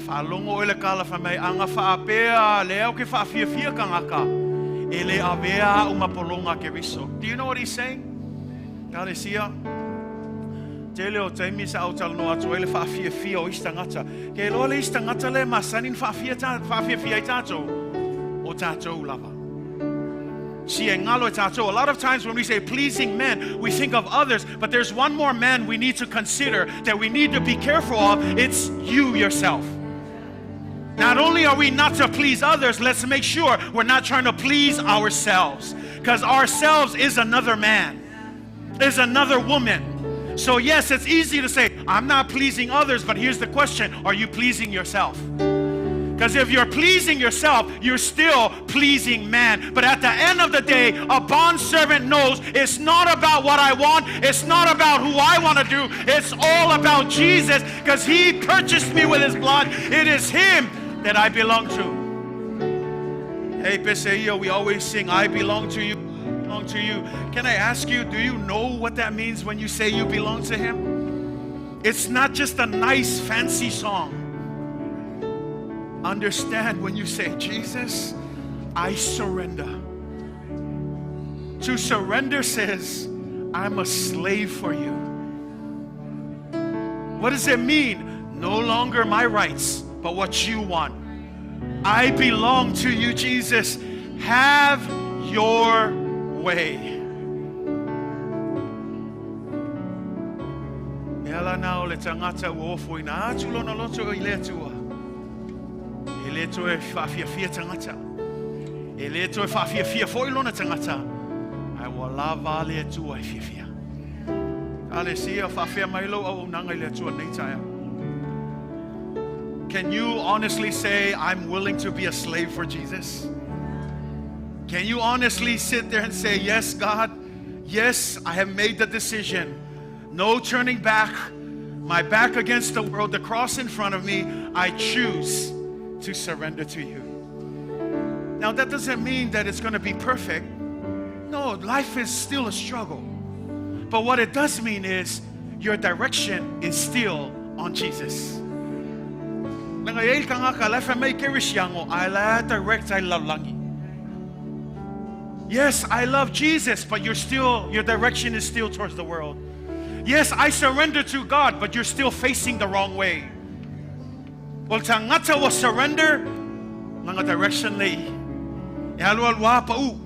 Whaalongo ele kala wha mai anga whaapea le au ke whaafiafia kangaka. E le avea umapolonga ke riso. Do you know what he's saying? Kalesia. Te leo taimi sa au talanoa atu ai le whaafiafia o isi tangata. Ke loa le isi tangata le masani ni whaafiafia i tātou, o tātou lava. Si e ngalo e tātou. A lot of times when we say pleasing men, we think of others, but there's one more man we need to consider that we need to be careful of. It's you yourself. Not only are we not to please others, let's make sure we're not trying to please ourselves. Because ourselves is another man, is another woman. So yes, it's easy to say, I'm not pleasing others, but here's the question, are you pleasing yourself? Because if you're pleasing yourself, you're still pleasing man. But at the end of the day, a bondservant knows it's not about what I want. It's not about who I want to do. It's all about Jesus, because He purchased me with His blood. It is Him that I belong to. Hey, Peseia, we always sing, I belong to you. Belong to you. Can I ask you, do you know what that means when you say you belong to Him? It's not just a nice fancy song. Understand when you say, Jesus, I surrender. To surrender says, I'm a slave for you. What does it mean? No longer my rights, but what you want. I belong to you, Jesus. Have your way. Ela na o le tangata ua ofo ina atu lona loto i le atua. E le toe whaafiafia tangata. E le toe whaafiafia fo i lona tangata. Ai ua lava le atua e fiafia. Ale sia whaafia mai lo au nanga i le atua nei taia. Can you honestly say, I'm willing to be a slave for Jesus? Can you honestly sit there and say, yes, God, yes, I have made the decision. No turning back, my back against the world, the cross in front of me, I choose to surrender to you. Now, that doesn't mean that it's going to be perfect. No, life is still a struggle. But what it does mean is your direction is still on Jesus. Yes, I love Jesus, but you're still, your direction is still towards the world. Yes, I surrender to God, but you're still facing the wrong way. O tangata wa surrender, langa direction lei. E alu alu pa u,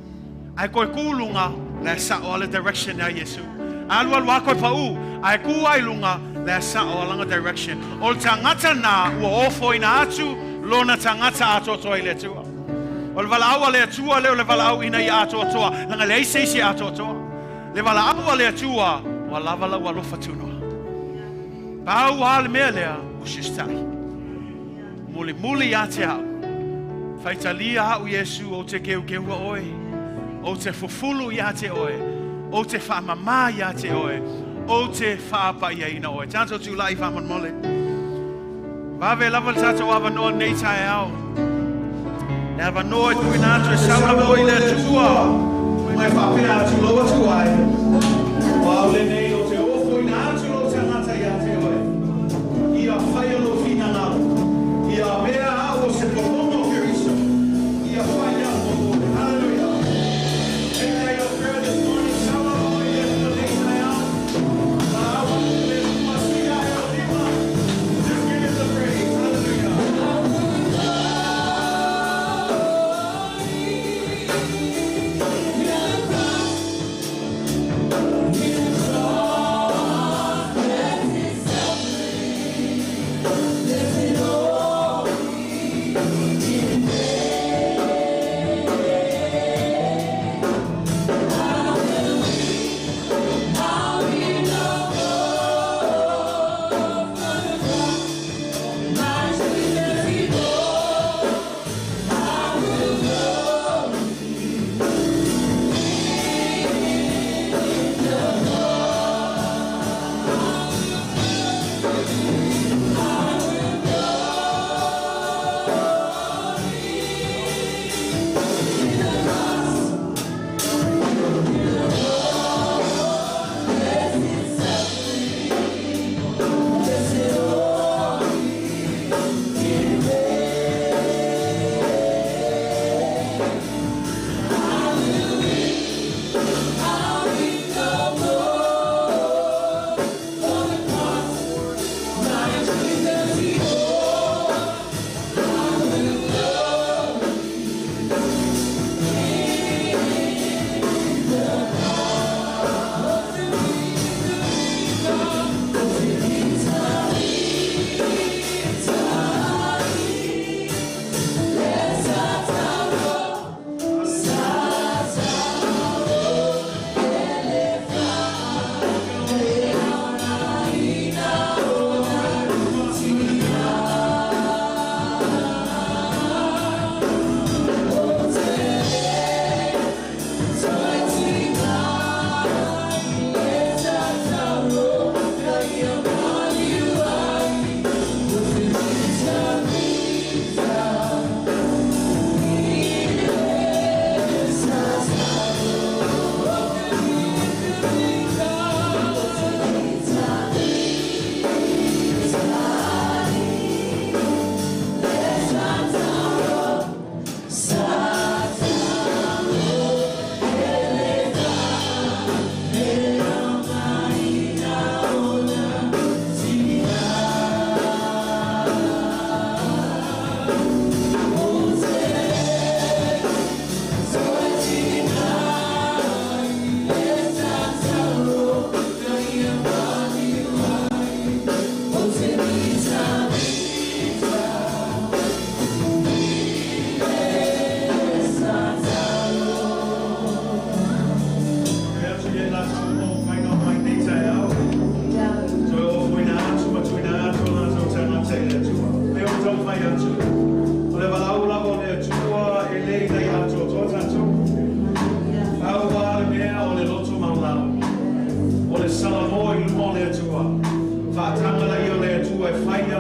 ai koe kulunga, le sa o le direction ya Yesu. Alu alu koe pa u, ai ku ai lunga, le sa o langa direction. O tangata na ua ofo ina atu, lona tangata atoatoa i le atua. O le valaau le atua leo le valaau ina i atoatoa. Langa le eise isi atoatoa. Le valaau le atua, ua lava la ua lofa tunoa. Pau a le mea lea, usistai. Muli muli ia te au. Whaitalia au Yesu o te keu keua oe. O te fufulu ia te oe. O te whaamama ia te oe. O te whaapa ia ina oe. Tātou tū lai whaamon mole. Vave lava le tātou awa noa nei tae au. Le awa noa i tuina atu e saula oi le atua. Mai whaapea atu loa atu ai. Wau le nei o te ofo ina atu lo tangata ia te oe. Ia whaia lo whina ngalo. Ia mea au o se popono keriso. Ia whaia o oe. Hallelujah. Make that your prayer this morning. Saula oi le atua nei tae au. Just give him the praise. Hallelujah. Hallelujah.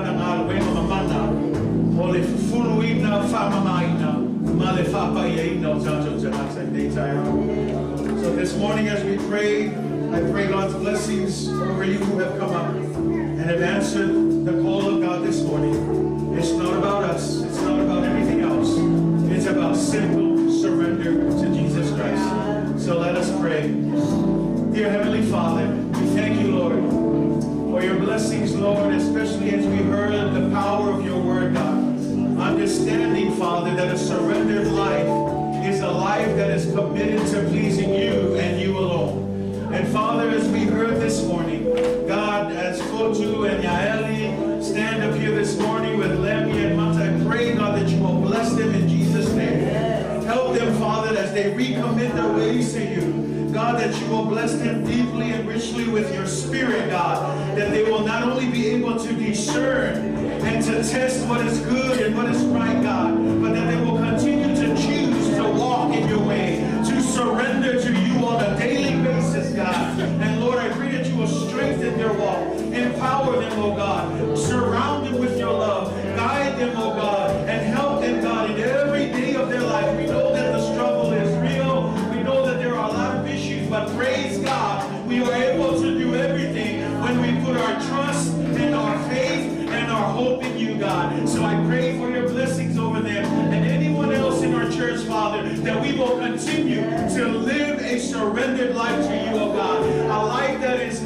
lana galuega mamana o le fufuluina, faamamaina ma le faapaiaina o tatou tagata i lenei taeao. So this morning as we pray, I pray God's blessings over you who have come up and have answered the call of God this morning. It's not about us. It's not about anything else. It's about simple surrender to Jesus Christ. So let us pray. Dear Heavenly Father, we thank you, Lord, for your blessings, Lord, especially as we heard the power of your word, God. Understanding, Father, that a surrendered life is a life that is committed to pleasing you and you alone. And Father, as we heard this morning, God, as Fotu and Yaeli stand up here this morning with Lemmy and Mata, I pray, God, that you will bless them in Jesus' name. Help them, Father, as they recommit their ways to you. God, that you will bless them deeply and richly with your Spirit, God, that they will not only be able to discern and to test what is good and what is right, God, but that they will continue to choose to walk in your way, to surrender to you on a daily basis, God. And Lord, I pray that you will strengthen their walk, empower them, oh God, surround them with your love, guide them, oh God, and help them, God, in every day of their life. We know that the struggle is real. We know that there are a lot of issues, but praise God, we are able to do everything when we put our trust and our faith and our hope in you, God. So I pray for your blessings over them and anyone else in our church, Father, that we will continue to live a surrendered life to you, oh God. A life that is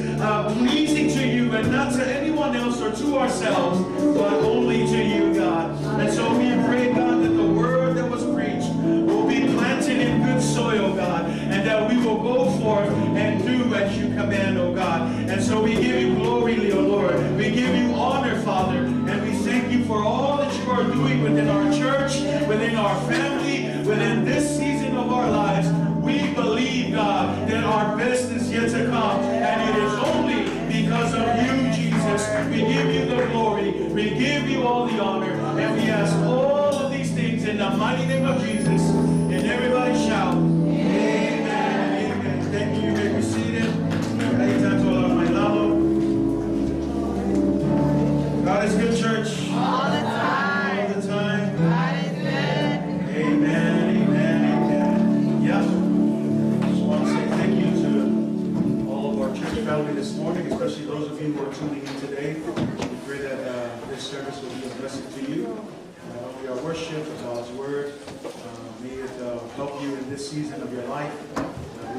pleasing to you and not to anyone else or to ourselves, but only to you, God. And so we pray, God, that the word that was preached will be planted in good soil, God, and that we will go forth and do as you command, oh God. And so we give you glory, O Lord. We give you honor, Father, and we thank you for all that you are doing within our church, within our family, within this season of our lives. We believe, God, that our best is yet to come, and it is only because of you, Jesus. We give you the glory, we give you all the honor, and we ask all of these things in the mighty name of Jesus. And everybody shout, amen, amen. Thank you. You may be seated. God is good, church. All the time. All the time. God is good. Amen, amen, amen. Yeah. Just want to say thank you to all of our church family this morning, especially those of you who are tuning in today. We pray that this service will be a blessing to you. Not only our worship, but God's word. May it help you in this season of your life.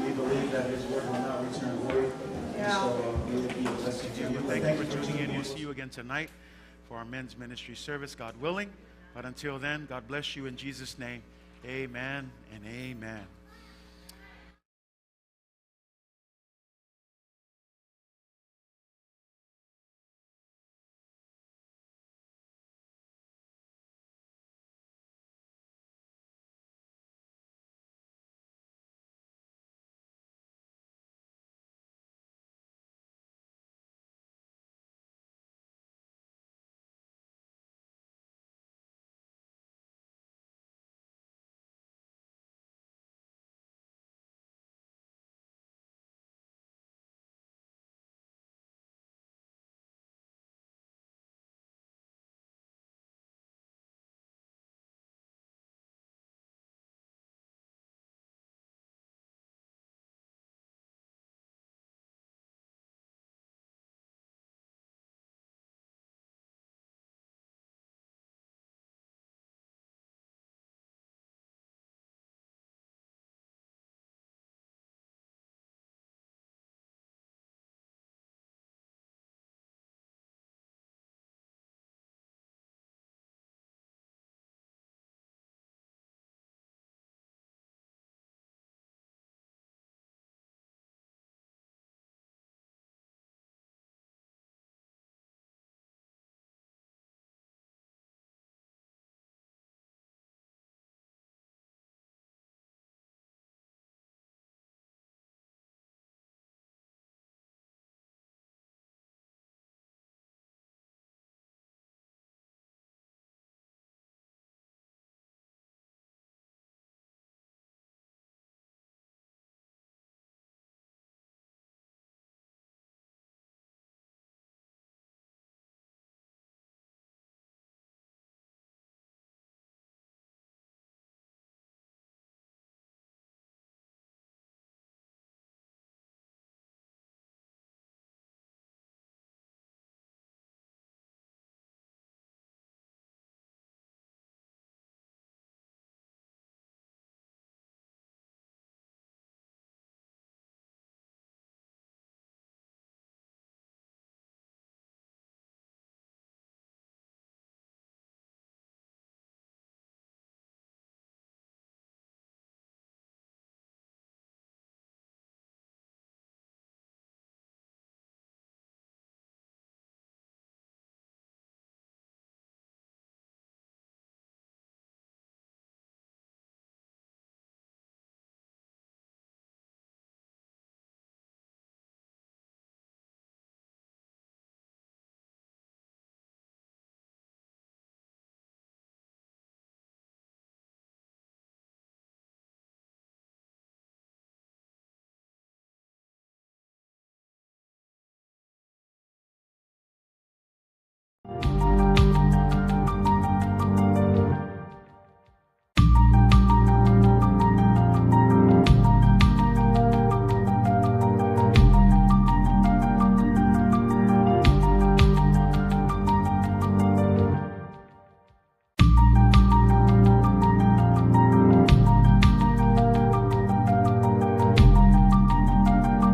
We believe that His word will not return void. Yeah. So may it be a blessing to you. Thank you for tuning in. We'll see you again tonight for our men's ministry service, God willing. But until then, God bless you in Jesus' name. Amen and amen.